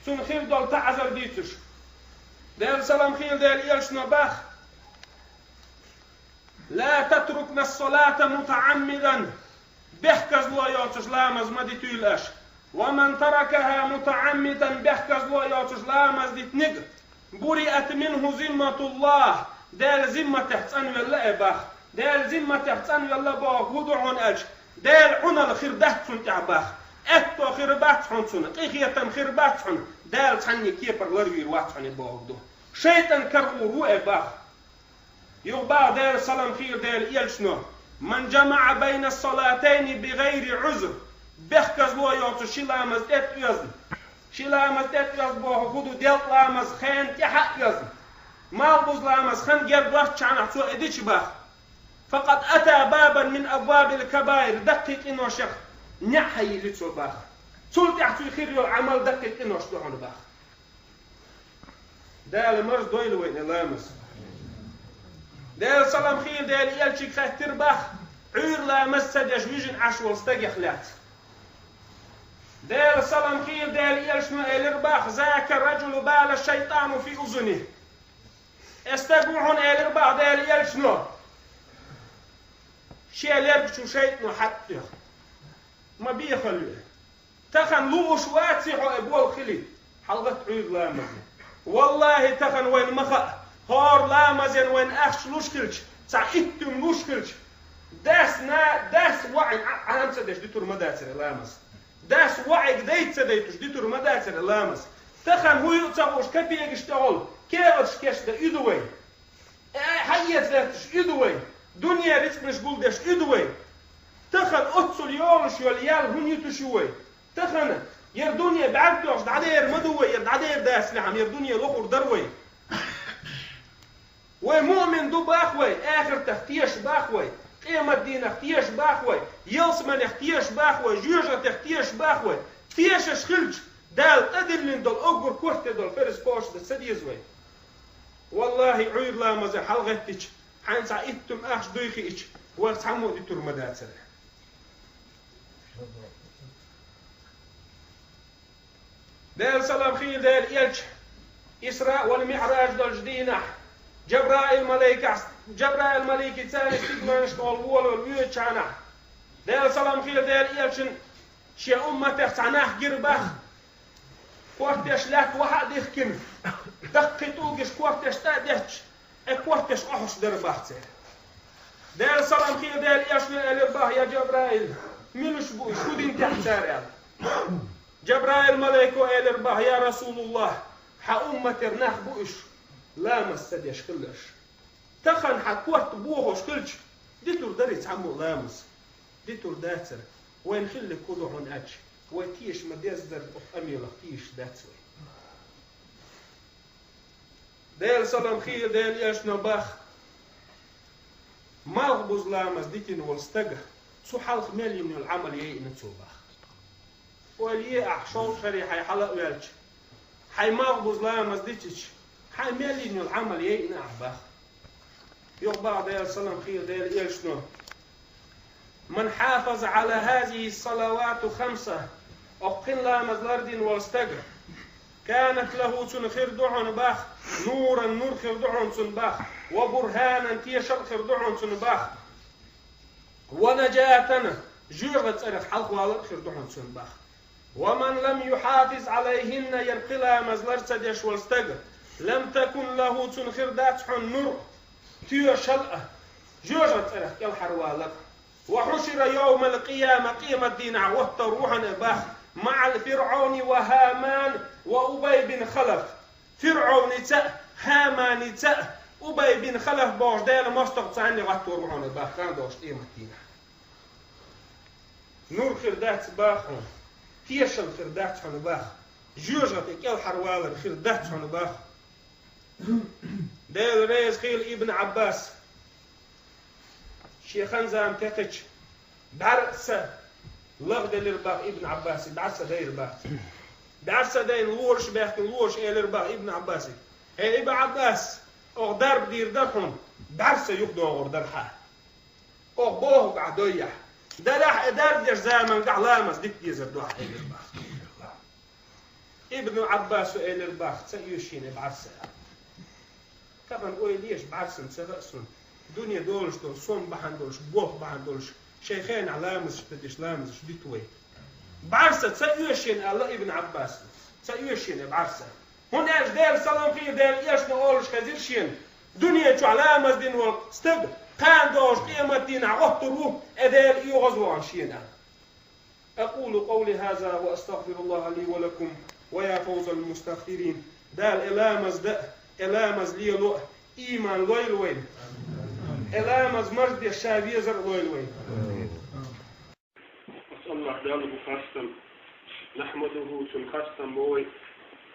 Цунна хир долу таӀзар дийцуш. Делан салам хилла Делан элчано бах. «Ла татрукна ас-салата мутаӀаммидан». Бехказло йоцуш ламаз ма дитуьйла аша. «Ва ман таракаха мутаӀаммидан», бехказло йоцуш ламаз дитиниг, «буриат минху зимматуллахӀ», Делан зимматех цӀанвелла и, бах. Делан зимматех цӀанвелла боху хӀун ду хьуна аьлча, Делан Ӏуналла хир дац цунна тӀехь, бах. Аьтто хир бац хьуна цунна, къинхетам хир бац хьуна, Дала цхьанне кепара ларвийр вац хьуна и бохург ду. ШайтӀан карахур ву и, бах. Юха бах Делан салам хилла Делан элчано: «Ман жамаӀа байна салатайни би гӀайри Ӏузр». Бехказло йоцуш ши ламаз тӀетӀа оьзна. Ши ламаз тӀетӀа оьзна боху хӀун ду, делкъа ламаз хенна тӀаьхьа а оьзна. Малхбуза ламаз хан герга доцчу хенахь цо и дича, бах. «Факъад ата бабан мин абвабил кабаир», даккхий къиношех неӀ хьайиллина цо, бах. Цул тӀаьхьа цуьнан хир йолу Ӏамал даккхий къинош ду хьуна, бах. Дала марздойла вайна ламаз. Делан салам хилла Делан элчига хаьттира, бах, Ӏуьйра ламаз ца деш вижина Ӏаш волу стагех лаьцна. Делан салам хилла Делан элчано элира, бах: «Зака ражулу бала шайтану фи узуни». И стаг ву хьуна, элира, бах Делан элчано, шен лерг чу шайтӀано хьатӀатоьхна. Ма бехалла ю. Тахана лууш ваций хьо и болх хилийта? ХьалагӀатта Ӏуьйра ламазна. ВаллахӀи, тахана вайна ма хаьа, хӀора ламазна вайна ахча луш хилча, цхьа иттуьм луш хилча, дас на-, дас воӀиг Ӏа-, Ӏама ца деш дитур ма дацара ламаз. Дас воӀиг дайта ца дайтуш дитур ма дацара ламаз. Тахана хӀун ю а ца хууш капегаш тӀехула кехаташ кечдан уьду вай. Э, хьаэца лаьтташ уьду вай. Дуьне рицкъанаш гулдеш уьду вай. Тахана оццул йолуш йолу ял хӀун юьтуш ю вай? Тахана яра дуьне бӀаьрг тоьхча дӀадер ма ду вай, яра дӀадер дацлехьама, яра дуьне лохур дара вай. Вай муъмин ду бах вай, ахиртах теша бах вай, къематдийнах теша бах вай, ялсаманех теша бах вай, жоьжахатех теша бах вай. Тешаш хилча, Дала тӀедиллина долу уггар корта долу фарз кхочушдан ца деза вай. ВаллахӀи, Ӏуьйра ламаза хьалагӀеттича, хьайна цхьа иттуьм ахча дуй хиъча, вайх цхьаммо а дитур ма дацара. Делан салам хилла Делан элча, Исраъ вал МиӀраж долчу дийнахь, Жабраил малайкас, Жабраил малайкица стигланаш тӀехула волавала воьдучу хенахь, Делан салам хилла Делан элчана шен умматех цхьа нах гира бах, кортеш лаьтта вахьа а дихкина, даккхий тӀулгаш кортеш тӀа а детташ, Э, корта деш Ӏохьуш дара бах церан. Делан салам хилла Делан элчано элира бах: «Я Джабраил, милаш бу уьш, хӀун дина техьа цара?» — аьлла. Джабраил малайко элира бах: «Я Расулуллах, хьан умматера нах бу уьш, ламаз ца деш хиларш. Тахана хьан корта бохош хилча, дитур дарий цхьаммо ламаз? Дитур дацара. Вайна хилларг хӀун ду хьуна аьлча, вай теша ма-деззара оцу къамелах тешаш дац вай». Делан салам хилла Делан элчано бах: «Малхбуза ламаз дитина волу стага, цу хьалха мел йина йолу Ӏамал яйъина цо бах». Ойла е ахь, шовзткъа шаре хьайн хьала а ваьлча, хьайн малхбуза ламаз дитича, хьайн мел йина йолу Ӏамал яйъина ахь бах. Юха бах Делан салам хилла Делан элчано: «Ман хьафаза Ӏала хазихи салавату хамса», оцу пхи ламаз лардина волу стага, «канат лаху», цунна хир ду хьуна бах, «нуран», нур хир ду хьуна цунна бах, «ва бурхӀанан», тешал а хир ду хьуна цунна бах, «ва наджатан», жоьжахатин цӀарах хьалхавалар а хир ду хьуна цунна бах. «Ва ман лам юхьафиз Ӏалайхинна», яра пхи ламаз лар ца деш волу стага, «лам такун лаху», цунна хир дац хьуна «нур», тешал а, жоьжахатин цӀарах кӀелхьарвалар а. «Ва хьушира йовмал къияма», къематдийнахь гӀоттур ву хьуна бах, «маӀал ФирӀауни ва ХӀаман ва Убай бин Халаф». ФирӀауница а, ХӀаманица а, Убай бин Халаф бохуш Делан мостагӀа царна гӀоттур ву хьуна бах, кхана долуш къематдийнахь. Нур хир дац бах хьуна, тешал хир дац хьуна бах, жоьжахате кӀелхьарвалар хир дац хьуна бах. Дела реза хила Ибн Ӏаббас, шен хан-зама текхича, бӀаьрса лагӀделира бах Ибн Ӏаббасе, бӀаьрса дайра бах. БӀаьрса дайна лоруш баьхкина лоруш элира бах Ибн Ӏаббасе: «ХӀей, Ибн Ӏаббас, оха дарба дийр дара хьуна, бӀаьрса юхадогӀур дара хьан. Оха бохург ахь дойяхь. Делахь, и дарба деш замангахь ламаз дита дезар ду ахь», — элира бах. Ибн Ӏаббасо элира бах: «Ца оьшу шена и бӀаьрса». Тахана ойла еш, бӀаьрсана ца хаьа суна. Дуьне долуш долу, сом бахьана долуш, болх бахьана долуш, шайн хенахь ламазаш ца деш, ламазаш диту вай. «БӀаьрса ца оьшу шена», — аьлла Ибн Ӏаббасо. «Ца оьшу шена и бӀаьрса». ХӀунда аьлча Делан салам хила Делан элчано олуш хезира шена: «Дуьне чохь ламаз дина волу стаг кхана долуш къематдийнахь гӀоттур ву, и Дела оьгӀаз вахана шена». أقول قولي هذا وأستغفر الله لي ولكم ويا فوز المستغفرين. Дала и ламаз дан а, и ламаз лело а, ийман лойла вайна. И ламаз марздеш ша везар а лойла вайна. Оцу АллахӀ Далла бу хастам. نحمده, Цунна хастам бо вай.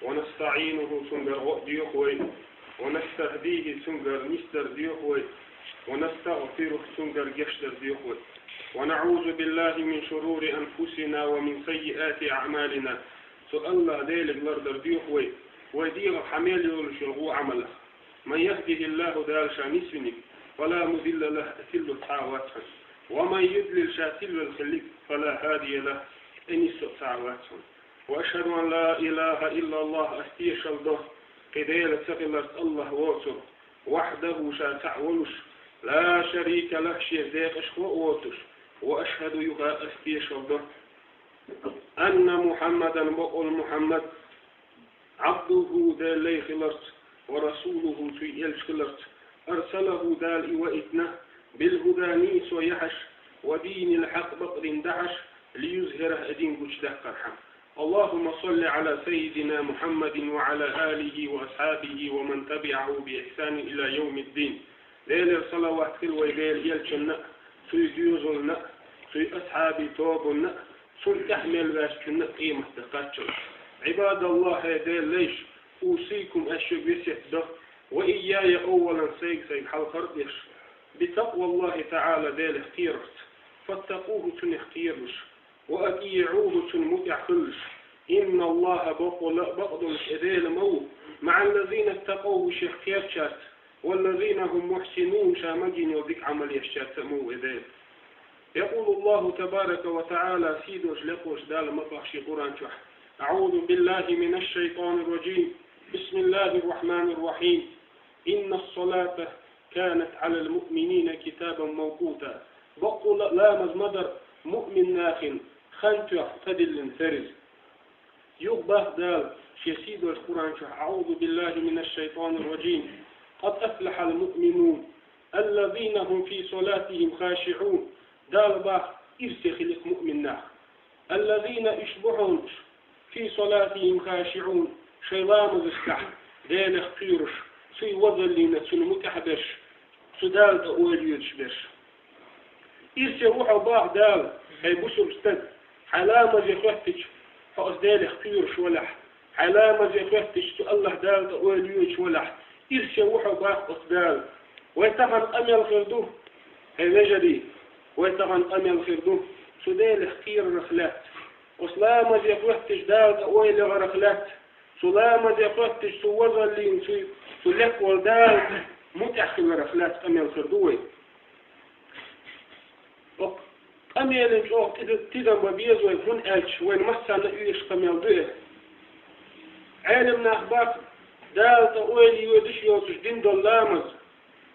ونستعينه, Цуьнгара гӀо а доьху вай. ونستهديه, Цуьнгара нисдар доьху вай. ونستغفره, Цуьнгара гечдар доьху вай. ونعوذ بالله من شرور أنفسنا ومن سيئات أعمالنا. Цу АллахӀ Деле лардар доьху вай, вай дегӀах хьан мел йолуш йолу гӀо Ӏамалах. من يهده الله, Дала Ша нисвиниг, فلا مضل له, тилло цхьа а вац хьуна. ومن يضلل, Ша тилвелла хиллиг, فلا هادي له, тӀе нисо а цхьа а вац хьуна. وأشهد أن لا إله إلا الله, ас тешалла до, кхин Дела ца хиларца АллахӀ воцург, وحده, Ша цхьаъ волуш, لا شريك له, Шеца декъашхо а воцуш, وأشهد, юха ас тешалла до, أن محمدا, бакъволу Мухьаммад, عبده, Делан лай хиларца, ورسوله, Цуьнан элча хиларца, أرسله, Дала и ваийтина, بالهدى, нийсо яхьаш, ودين الحق, бакъдин дахьаш, ليظهره, и дин гучудаккхархьама. اللهم صل على سيدنا محمد وعلى آله وأصحابه ومن تبعه بإحسان إلى يوم الدين. Делера салават хила вай Делан элчанна а, цуьнан доьзална а, цуьнан асхьабийн тобанна а, цунна тӀаьхьа мел ваьшначунна а къематде кхаччалц. عباد الله, хӀей Делан лайш, أوصيكم, ас шуьга весет до, وإياي, أولا, сайга-сайга хьалхара а деш, بتقوى الله تعالى, Делах кхерарца, فاتقوه, Цунах кхералаш, وأطيعوه, Цунна муьтӀахь хилалаш. إن الله, бакъволу а, бакъдолуш и Дела ма ву, مع الذين اتقوا, Шех кхерачаьрца, والذين هم محسنون, ша магийна йолу дика Ӏамал ешчаьрца а ма ву и Дела. يقول الله تبارك وتعالى, сийдолуш, лекхолуш Дала ма боху шен Къуръан чохь: أعوذ بالله من الشيطان الرجيم. بسم الله الرحمن الرحيم. إن الصلاة كانت على المؤمنين كتابا موقوتا. Бакъволу а ламаз ма дара муъмин нахана хан тоьхна тӀедиллина фарз. Юха боху Дала шен сийдолчу Къуръан чохь: أعوذ بالله من الشيطان الرجيم. قد أفلح المؤمنون الذين هم في صلاتهم خاشعون. Дала бах: ирсе хилиъ муъмин нах. الذين, уьш бу хьуна уьш, في صلاتهم خاشعون, шайн ламазашкахь Делах кхоьруш, цуьнан вазаллина, цунна мутӀахь берш, цу Дала тӀе ойла йоьдуш берш. Ирсе ву хьо, бах Дала, хӀай бусулба стаг, хьайн ламазе хоьттича, хьо оцу Делах кхоьруш валахь, хьайн ламазе хоьттича, цу АллахӀ Дала тӀе ойла йоьдуш валахь, ирсе ву хьо, бах оцу Дала. Вай тахана къамел хир ду, хӀай вежарий, вай тахана къамел хир ду цу Делах кхерарах лаьцна. Оцу ламазе хоьттича, Дала тӀе ойла яхарах лаьцна, цу ламазе хоьттича, цу вазаллина, цу, цу лекха волу Дала мутӀахь хиларах лаьцна къамел хир ду вай. Оцу къамелан чӀогӀа тида-, тидам бан беза вай, хӀунда аьлча вайна массарна а оьшуш къамел ду и. Ӏелам нах бах, Дала тӀе ойла йоьдуш йоцуш дина долу ламаз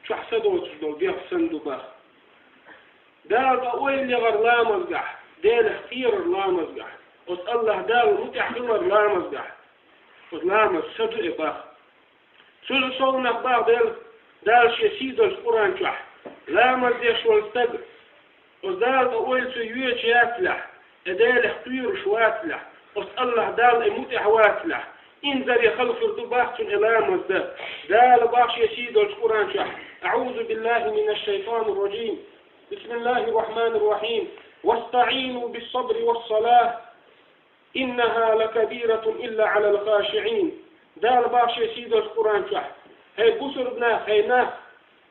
чохь са доцуш долу дегӀ санна ду, бах. Дала тӀе ойла яхар ламазгахь, Делах кхерар ламазгахь, оцу АллахӀ Далла мутӀахь хилар ламазгахь, оцу ламаз са ду и, бах. Цуьнан совнах бах Дала, Дала Шен сийдолчу Къуръан чохь: ламаз деш волу стаг, оцу Дала тӀе ойла цо йоьдуш яцалахь, и Делах кхоьруш вацалахь, оцу АллахӀ Далла и мутӀахь вацалахь, инзаре хала хир ду, бах, цунна и ламаз дан. Дала бах Шен сийдолчу Къуръан чохь: أعوذ بالله من الشيطان الرجيم. بسم الله الرحمن الرحيم. واستعينوا بالصبر والصلاة. إنها لكبيرة إلا على الخاشعين. Дала бах Шен сийдолчу Къуръан чохь: хӀай бусурба нах, хӀай нах,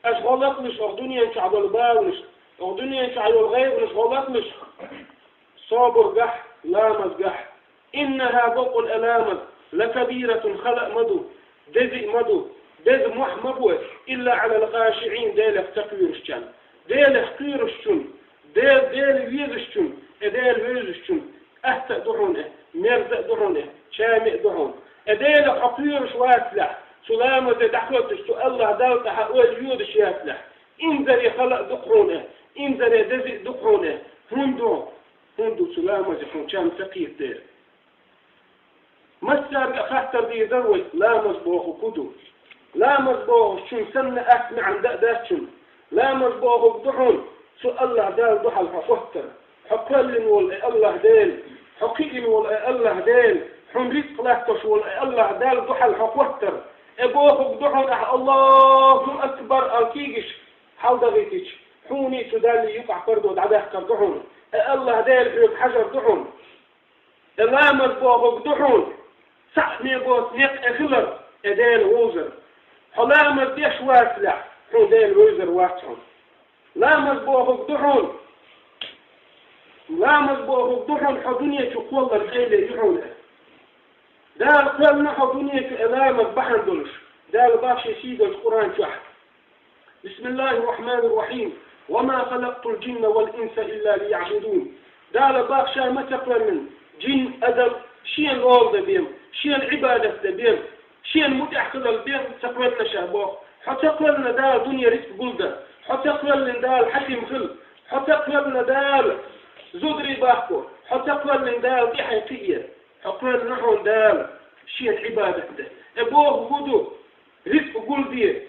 аша гӀо лахалаш оха дуьнен чохь долу баланаш, оха дуьнен чохь йолу гӀайгӀанаш гӀо лахалаш собаргахь, ламазгахь. إنها, бакъволу и ламаз, لكبيرة, хала а ма ду, деза а ма ду, беза мохь ма бу, إلا على الخاشعين, Делах ца кхоьрушчарна. Делах кхоьрушчунна, Де-, Дела везачунна, и Дела вевзачунна атта а ду хьуна и, мерза а ду хьуна и, чаме а ду хьуна. И Делах хьо кхоьруш вацалахь, цу ламазе дӀахӀоьттуш, цу АллахӀ Далла тӀе хьан ойла йоьдуш яцалахь, инзаре хала а ду хьуна и, инзаре деза а ду хьуна и. ХӀунда ду? ХӀунда ду цу ламазе хьуна чам ца кхетадера. Массаьрга а хаттар дийр дара вай, ламаз бохург хӀун ду? Ламаз бохучунна санна атта маьӀна дан а дац шуна. Ламаз бохург ду хьуна цу АллахӀ Далла дуьхьал хьо хоттар. Хьо кхоьллина волу и АллахӀ Дела, хьо кхиъна волу и АллахӀ Дела, хьуна рицкъ латтош волу и АллахӀ Далла дуьхьал хьо хоттар. И бохург ду хьуна ахьа «Аллаху акбар» аьлла куьйгаш хьалдахийтича, хьуний цу Даллий юкъахь пардо дӀадаккхар ду хьуна. И АллахӀ Дела хьоьга хьажар ду хьуна. И ламаз бохург ду хьуна цхьаъ мегоца некъ тӀе хилар, и Дела вовзар. Хьо ламаз деш вацалахь, хьуна Дела вевзар вац хьуна. Ламаз бохург ду хьуна, ламаз бохург ду хьуна хьо дуьне чу кхоллар къайле ю хьуна. Дала кхоьллина хьо дуьне чу и ламаз бахьана долуш. Дала бах Шен сийдолчу Къуръан чохь: بسم الله الرحمن الرحيم. وما خلقت الجن والإنس إلا ليعبدون. Дала бах Ша ма ца кхоьллина жин, адам Шена лола дан бен, Шена Ӏибадат дан бен, Шена мутӀахь хилар бен ца кхоьллина Ша боху. Хьо ца кхоьллина Дала дуьне рицкъ гулдан, хьо ца кхоьллина Дала хьаким хила, хьо ца кхоьллина Дала зударий баккхо, хьо ца кхоьллина Дала тӀаьхье кхиъе. Хьо кхоьллина хьуна Дала Шена Ӏибадат дан. И бохург хӀун ду? Рицкъ гулде,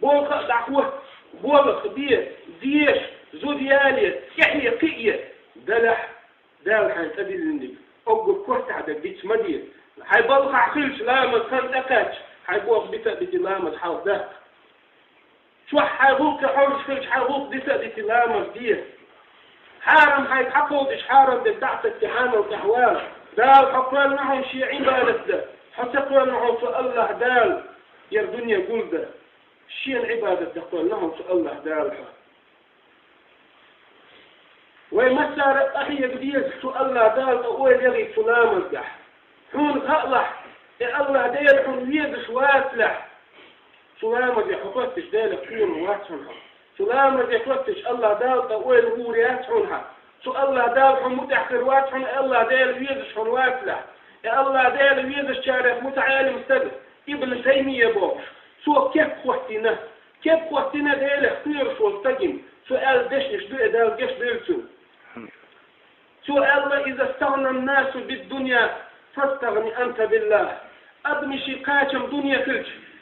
болх а дӀахӀотта, болх бе, деша, зуда яле, тӀаьхье кхиъе, делахь Дала хьайна тӀедиллинарг, уггар кортахь дерг диц ма де. Хьайн балхахь хилча, ламаз хан тӀекхаьчча, хьайн болх бита а битий, ламаз хьалхадаккха. Чохь хьайн гӀуллакх хьожуш хилча, хьайн гӀуллакх дита а дитий, ламаз де. Хьарам хьайга хьакховдийча, хьарам дерг дӀа а теттий, хьанал тӀехь вала. Дала хьо кхоьллина хьуна Шен Ӏибадат дан, хьо ца кхоьллина хьуна цу АллахӀ Дала яра дуьне гулдан. Шена Ӏибадат дан кхоьллина хьуна цу АллахӀ Дала хьо. Вай массара а къахьега деза цу АллахӀ Далла тӀе ойла яхийта цу ламазгахь. Хьуна хаалахь, и АллахӀ Дела хьуна везаш вацалахь, цу ламазе хьо хоьттуш Делах кхоьрур вац хьуна хьо. Цу ламазе хоьттуш АллахӀ Далла тӀе ойла гӀур яц хьуна хьан. Цу АллахӀ Далла хьуна мутӀахь хир вац хьуна, и АллахӀ Дела везаш хьуна вацалахь. И АллахӀ Дела везачарех мутаӀелим стаг Ибн Таймия бохуш, цо кеп хӀоттийна. Кеп хӀоттийна Делах кхоьруш волу стагана, цо аьлла дешнаш ду и, Дала гечдойла цунна. Цо аьлла: «إذا استغنى الناس بالدنيا فاستغن أنت بالله». Адамашна кхачам дуьне хилча,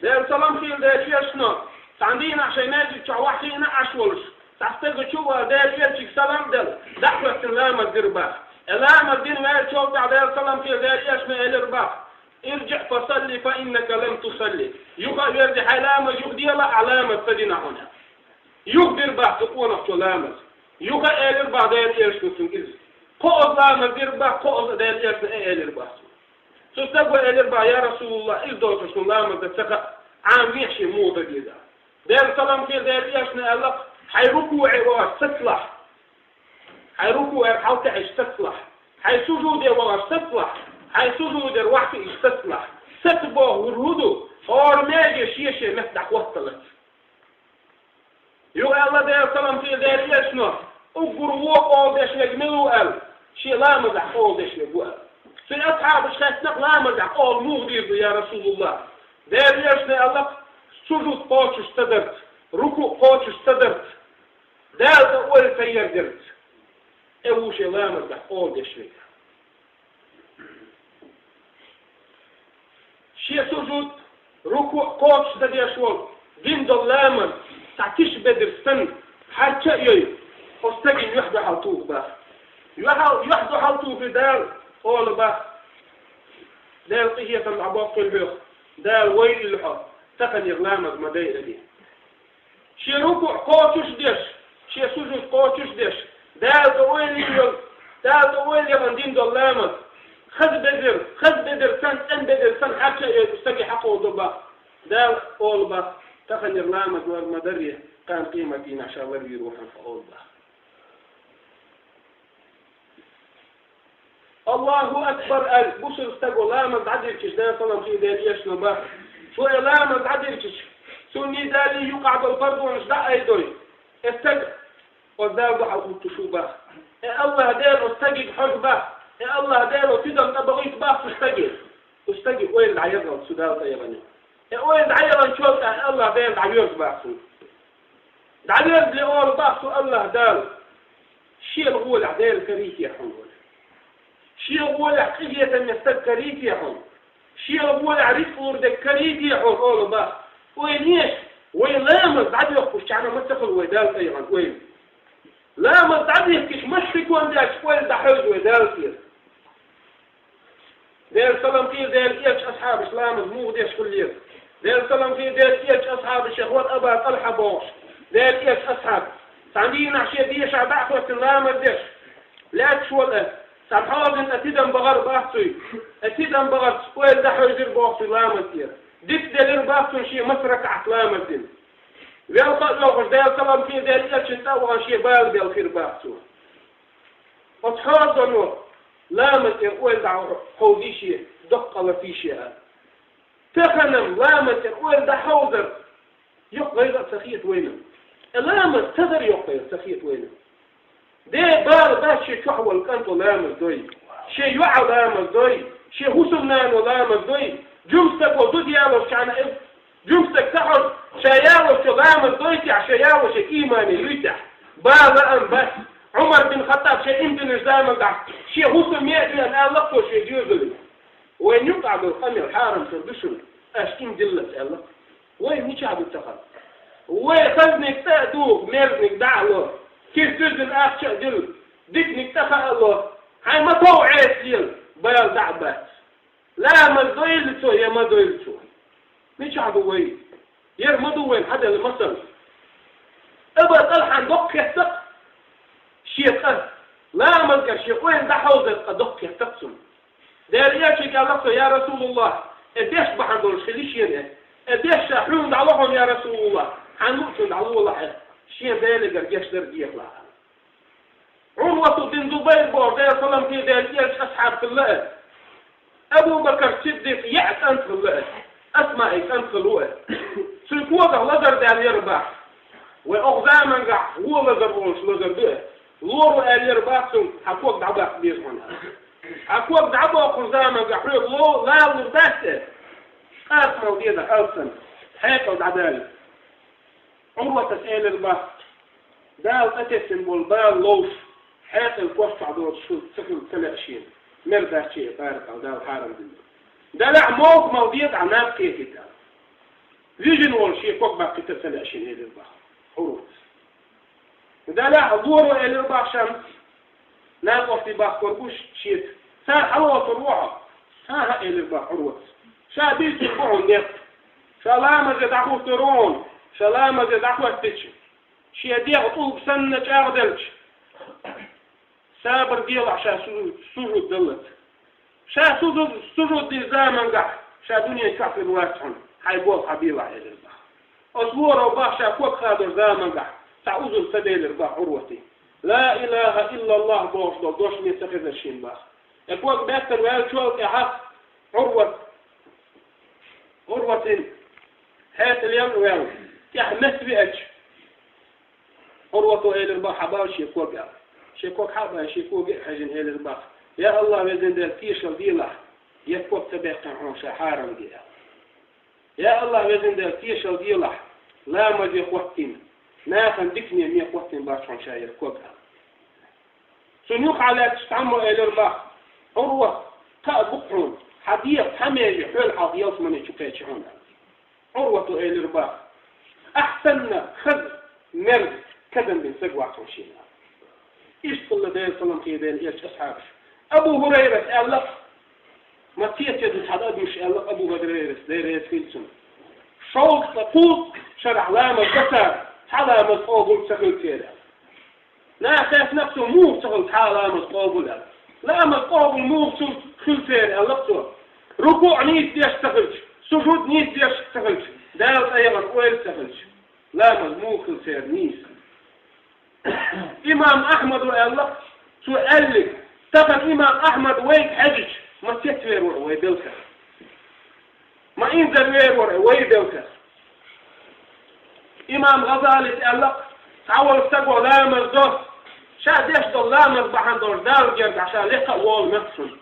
Делан салам хилла Делан элчано, цхьана дийнахь шайн маьждиг чохь ваьхьийна Ӏаш волуш, цхьа стага чу а вала Делан элчига салам а делла, дӀа а хӀоьттина ламаз дира боху. И ламаз дина ваьллачул тӀаьхьа Делан салам хилла Делан элчано элира боху: «Ирджиъ фасалли, фа иннака лам тусалли». Юха а верзий, хьайн ламаз юха делахь, ахь ламаз ца дина хьуна. Юха дира боху цу къонахчо ламаз. Юха а элира боху Делан элчано цуьнга иза. Кхоазза ламаз дира боху, кхоазза а Делан элчано а элира боху цуьнга. Цу стага элира боху: «Я Расулаллах, иза доцург суна ламаз дан ца хаьа, Ӏамавехьа шен муха дан деза». Делан салам хилла Делан элчано аьлла: «Хьайн рукуӀе вахарх сацалахь, хьайн рукуӀера хьалатаьӀча сацалахь, хьайн сужуде вахарх сацалахь, хьайн сужудера охьахиъча сацалахь». Саца бохург хӀун ду? ХӀора маьже шен-шен метта дӀахӀотталац. Юха аьлла Делан салам хилла Делан элчано: «Уггар вон къола деш верг мила ву?» – аьлла. «Шен ламазехь къола деш верг ву», – аьлла. Цуьнан асхьабаша хаьттина: «Ламазехь къола муха дийр ду, я Расулаллах?» Делан элчано аьлла: «Сужуд кхочуш ца дарца, рукуӀ кхочуш ца дарца, Дала тӀе ойла ца ярдарца, и ву шен ламазехь къола деш верг». Шен сужуд, рукуӀ кхочуш дан деш волу, дина долу ламаз цхьа тиша бедар санна, хьарча а йой, оцу стеган юьхь дуьхьал туху боху. Юьхьал, юьхь дуьхьал тухий Дала, олу боху: «Дела къинхетам дӀабоккхийла хьох, Дала войъийла хьо, таханера ламаз ма дайъалий». Шен рукуӀ кхочуш а деш, шен сужуд кхочуш а деш, Дала тӀе ойла йо-, Дала тӀе ойла яхана дина долу ламаз, хаза бедар, хаза бедар санна, цӀена бедар санна, хьарча а йой, стаге хьакховдо боху. Дала олу боху: «Таханера ламаз лар ма дарра, кхана къематдийнахь ша ларвийр ву хьуна хьо», олу боху. «Аллаху акбар», – аьлла, бусалба стага ламаз дӀадирчаш, Делан салам хилла Делан элчано боху: «Цо и ламаз дӀадирчаш, цунний Далий юкъахь долу пардонаш дӀа а айдой, и стаг оцу Дала дуьхьал хӀуттуш ву боху. И АллахӀ Дела оцу стагига хьожу боху. И АллахӀ Дела оцу тидам тӀебахийта боху цу стаге». Цу стаге ойла дӀаелла цу Дала тӀе яхана. И ойла дӀаеллачул тӀаьхьа АллахӀ Дела дӀавоьрзу боху цунна. ДӀавоьрзале олу боху цу АллахӀ Дала: «Шен гӀолехь Дела карийте хьуна вай. Шен гӀолехь къинхетаме стаг карийте хьуна. Шен гӀолехь рицкъ лур дерг карийте хьуна», олу боху. Ойла еш, вай ламаз дӀадоьхкучхьана ма ца хуьлу вай Дала тӀе яхана ойла. Ламаз дӀадихкича, массо а секунда даьлча ойла дӀахьевза вай Дала тӀера. Делан салам хилла Делан элчан асхьабаш ламаз муха деш хиллера? Делан салам хилла Делан элчан асхьабашех вара Аба ТӀалхьа бохуш Делан элчан асхьаб. Цхьана дийнахь шен дешахь дӀа а хӀоьттина ламаз деш, лаьтташ волу и. Цхьана хьозанна тӀе тидам бахара боху цуьнан. И тидам бахарца ойла дӀахьевзира боху цуьнан ламаз тӀера. Дика делира боху цуьнан шен массо а ракаӀат ламаз дина. Велха а воьлхуш, Делан салам хилла Делан элчанна тӀе а вахана, шен бала белхира боху цо. Оцу хьозано ламаз тӀера ойла дӀахьовзий шен, доккха латий шен аьлла. Тахана-м ламаз тӀера ойла дӀахьовзар йоккха гӀайгӀа а ца хета вайна. И ламаз ца дар йоккха гӀайгӀа ца хета вайна. Ден бала бац шен чохь волу кӀанто ламаз дой, шен йоӀа ламаз дой, шен хӀусамнано ламаз дой, жуьмстаго зуда ялошчхьана, жуьмстаг ца хьожуш, ша ялочо ламаз дойтехь, ша ялочо иймане юйтехь, бала лаам бац. Ӏумар бин Хаттаб шен имдинаш заманахь шен хӀусаме а доьхна аьлла-кх цо шен доьзале: «Вайн юкъахь долу къамел хьарамчуьра ду шуна, аша имдиллалц», аьлла. Вай мичахь ду тахана? Вай хазниг цӀа а духу, мерзниг дӀа а ло, кист дуьззина ахча а дилла, диканиг тӀе хаа а ло, хьайн ма-тов Ӏеса лела, бала дӀа а бац. Ламаз дойла цо я ма дойла цо? Мичахь ду вай? Яра ма ду вайн хьаделла масал. Аба ТӀалхьан доккха хетта-кх шен къа, ламазгара шен ойла дӀахьовзар къа доккха хетта-кх цунна. Делан элчане аьлла-кх цо: «Я Расулаллах, и деш бахьана долуш хили шена и. И деш ша хьуна дӀало хьуна, я Расулаллах, хьан луучунна дӀалолахь и, шена Делегара гечдар дехалахь». Ӏурвату бин Зубайр боху Делан салам хилла Делан элчан асхьаб хилла и. Абу Бакар Сиддикъ яа кӀант хилла и. Асмаи кӀант хилла ву и. Цуьнан когах лазар даьлла яра боху. Вай оха замангахь вон лазар олуш лазар ду и. Лоро аьлла яра боху цуьнга: «Хьан ког дӀабаккха беза хьуна». Хьан ког дӀабоккхучу замангахь хьоьга ло-, лалур дац и. Къасамал деза алсам, хьекъал дӀадала. Ӏурватас элира боху: «Дала тӀетесна болу бала ловш, хьекъал кошчохь доцуш хила ца хила ца лаьа шена. Мер дац шен и баракъал Дала хьарам дина. Делахь мовхамал деза, наб кхетийта». вижина волу шен ког баккхийтар ца лаьа шена, элира боху Ӏурвата. Делахь лоро элира боху шен накъостий бахкор гуш шеца: «Цара хьалоцур ву хьо?» «Цхьа а», — элира боху Ӏурвата. Ша бийцина бу хьуна некъ. Ша ламазе дӀахӀуттур ву хьуна. Ша ламазе дӀахӀоьттича, шен дегӀ тӀулг санна чӀагӀделча, сабар делахь ша су-, сужуд даллалц. Ша сужуд, сужуд дечу замангахь ша дуьнен чохь хир вац хьуна, хьайн болх хьан белахь, элира боху. Оцу лоро боху ша ког хадору замангахь цхьа узур ца делира боху Ӏурвате. «Ла илаха иллаллахӀ» бохуш долу дош ме ца хезара шена боху. И ког беттара ваьллачул тӀаьхьа Ӏурват, Ӏурватин хьекъал ян а ваьлла, тӀаьхьа метта веача, Ӏурвата элира боху: «Хьабалла шен ког», — аьлла. Шен ког хьа а баьлла, шен коге а хьаьжжина элира боху: «Я АллахӀ, Везан Дела, тешалла делахь, я ког ца баьккхина хьуна ша хьарам де», — аьлла. «Я АллахӀ, Везан Дела, тешалла делахь, ламазе хӀоттийна, нахана дикане ме хӀоттийна бац хьуна ша яра ког», — аьлла. Цунна юххе лаьтташ цхьаммо элира боху: «Ӏурват, кхаъ бу-кх хьуна, хьан дегӀ цхьа меже хьол хьалха ялсамане чу кхечи хьуна», — аьлла. Ӏурвата элира боху: «Ахь санна хаза, мерза, кадам бина стаг вац хьуна шена». Иштта хилла Делан салам хуьлда элчан асхьабаш. Абу ХӀурайрас аьлла-кх, ма цецвеза цхьа адамаш аьлла-кх Абу ХӀурайрас, Дела реза хуьлда цунна: «Шовзткъе кхузткъа шарахь ламаз до цара, цхьа ламаз къобал ца хилла церан». Наха хаьттина-кх цо: «Муха ца хилла цхьа а ламаз къобал?» — аьлла. Ламаз къобал муха ца хилла церан, аьлла-кх цо. РукуӀ нийса деш ца хилча, сужуд нийса деш ца хилча, Дала цӀа яхана ойла ца хилча, ламаз муха хилла церан нийса? Имам Ахьмада аьлла-кх, цо аьллиг: «Тахана имам Ахьмад вайга хьаьжча, ма цецвер вара вай белхех. Ма инзарвер вара вай белхех». Имам ГӀазалис аьлла-кх: «Цхьа волу стаго ламаз до, ша деш долу ламаз бахьана долуш Далла гергахь ша лекха а волу моьтту шуна.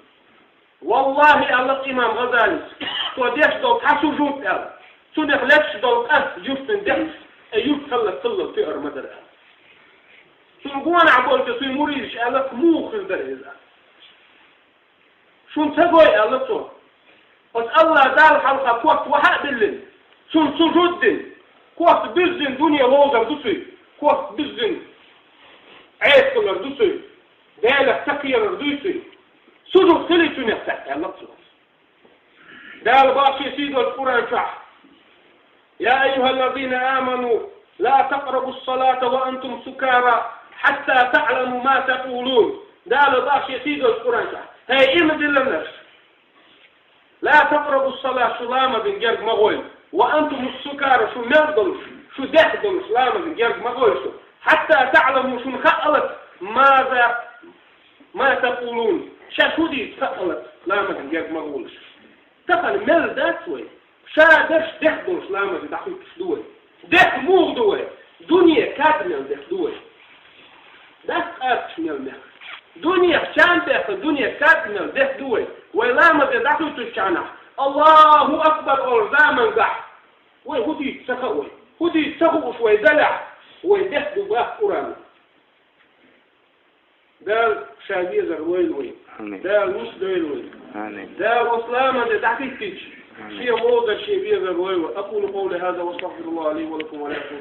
ВаллахӀи, — аьлла-кх имам ГӀазалис, — цо деш долу цхьа сужуд, — аьлла, — цунах лаьтташ долу къаст юьртан дехьа, э, юьртан хӀаллак цаллал тоьар ма дара», — аьлла. Цунна гонахь болчу цуьнан муридаш аьлла-кх: «Муха хир дара иза?» «Шуна ца гой, — аьлла цо, — оцу АллахӀ Далла хьалха корта вахьа а биллина, цунна сужуд дина, корта буьззина дуьне вовзар ду цуьнан, корта буьззина Ӏеса хилар ду цуьнан, Делах ца кхерар дуй цуьнан? Сужуд хили цуьнах цхьаъ», — аьлла цо. Дала боху шен сийдолчу Къуръан чохь: «Я айюхаллазина аману, ла такърабу ссалата ва антум сукара, хьатта таъламу ма такъулун». Дала боху шен сийдолчу Къуръан чохь: «ХӀей, иман диллинарш! Ла такърабу ссалата, шу ламазан герга ма гӀойла, ва антум сукара, шу мел долуш, шу дехна долуш, ламазан герга ма гӀойла шу, хьатта таъламу, шуна хаалац, маза, ма такъулун, ша шу дийца хаалац, ламазан герга ма гӀолаш». Тахана мел дац вай? Ша берш дехна долуш ламазе дӀахӀуьттуш ду вай. Дехна муха ду вай? Дуьне кад мел дехна ду вай. Дас къаьрташ мел мех. Дуьнех чам бехна, дуьне кад мел дехна ду вай. Вай ламазе дӀахӀуьттучу хенахь, «Аллаху акбар» олу замангахь, вай хӀун дийца ца хаьа вай? ХӀун дийца ца хууш вай далахь, вай дехна ду боху Къуръано. Дала Ша везар лойла вай. Амин. Дала нус дойла вай. Амин. Дала оцу ламазе дӀахӀиттича, Амин. Шен вовзар, Шен везар лойла вай. أقول قولي هذا وأستغفر الله لي ولكم ولكم.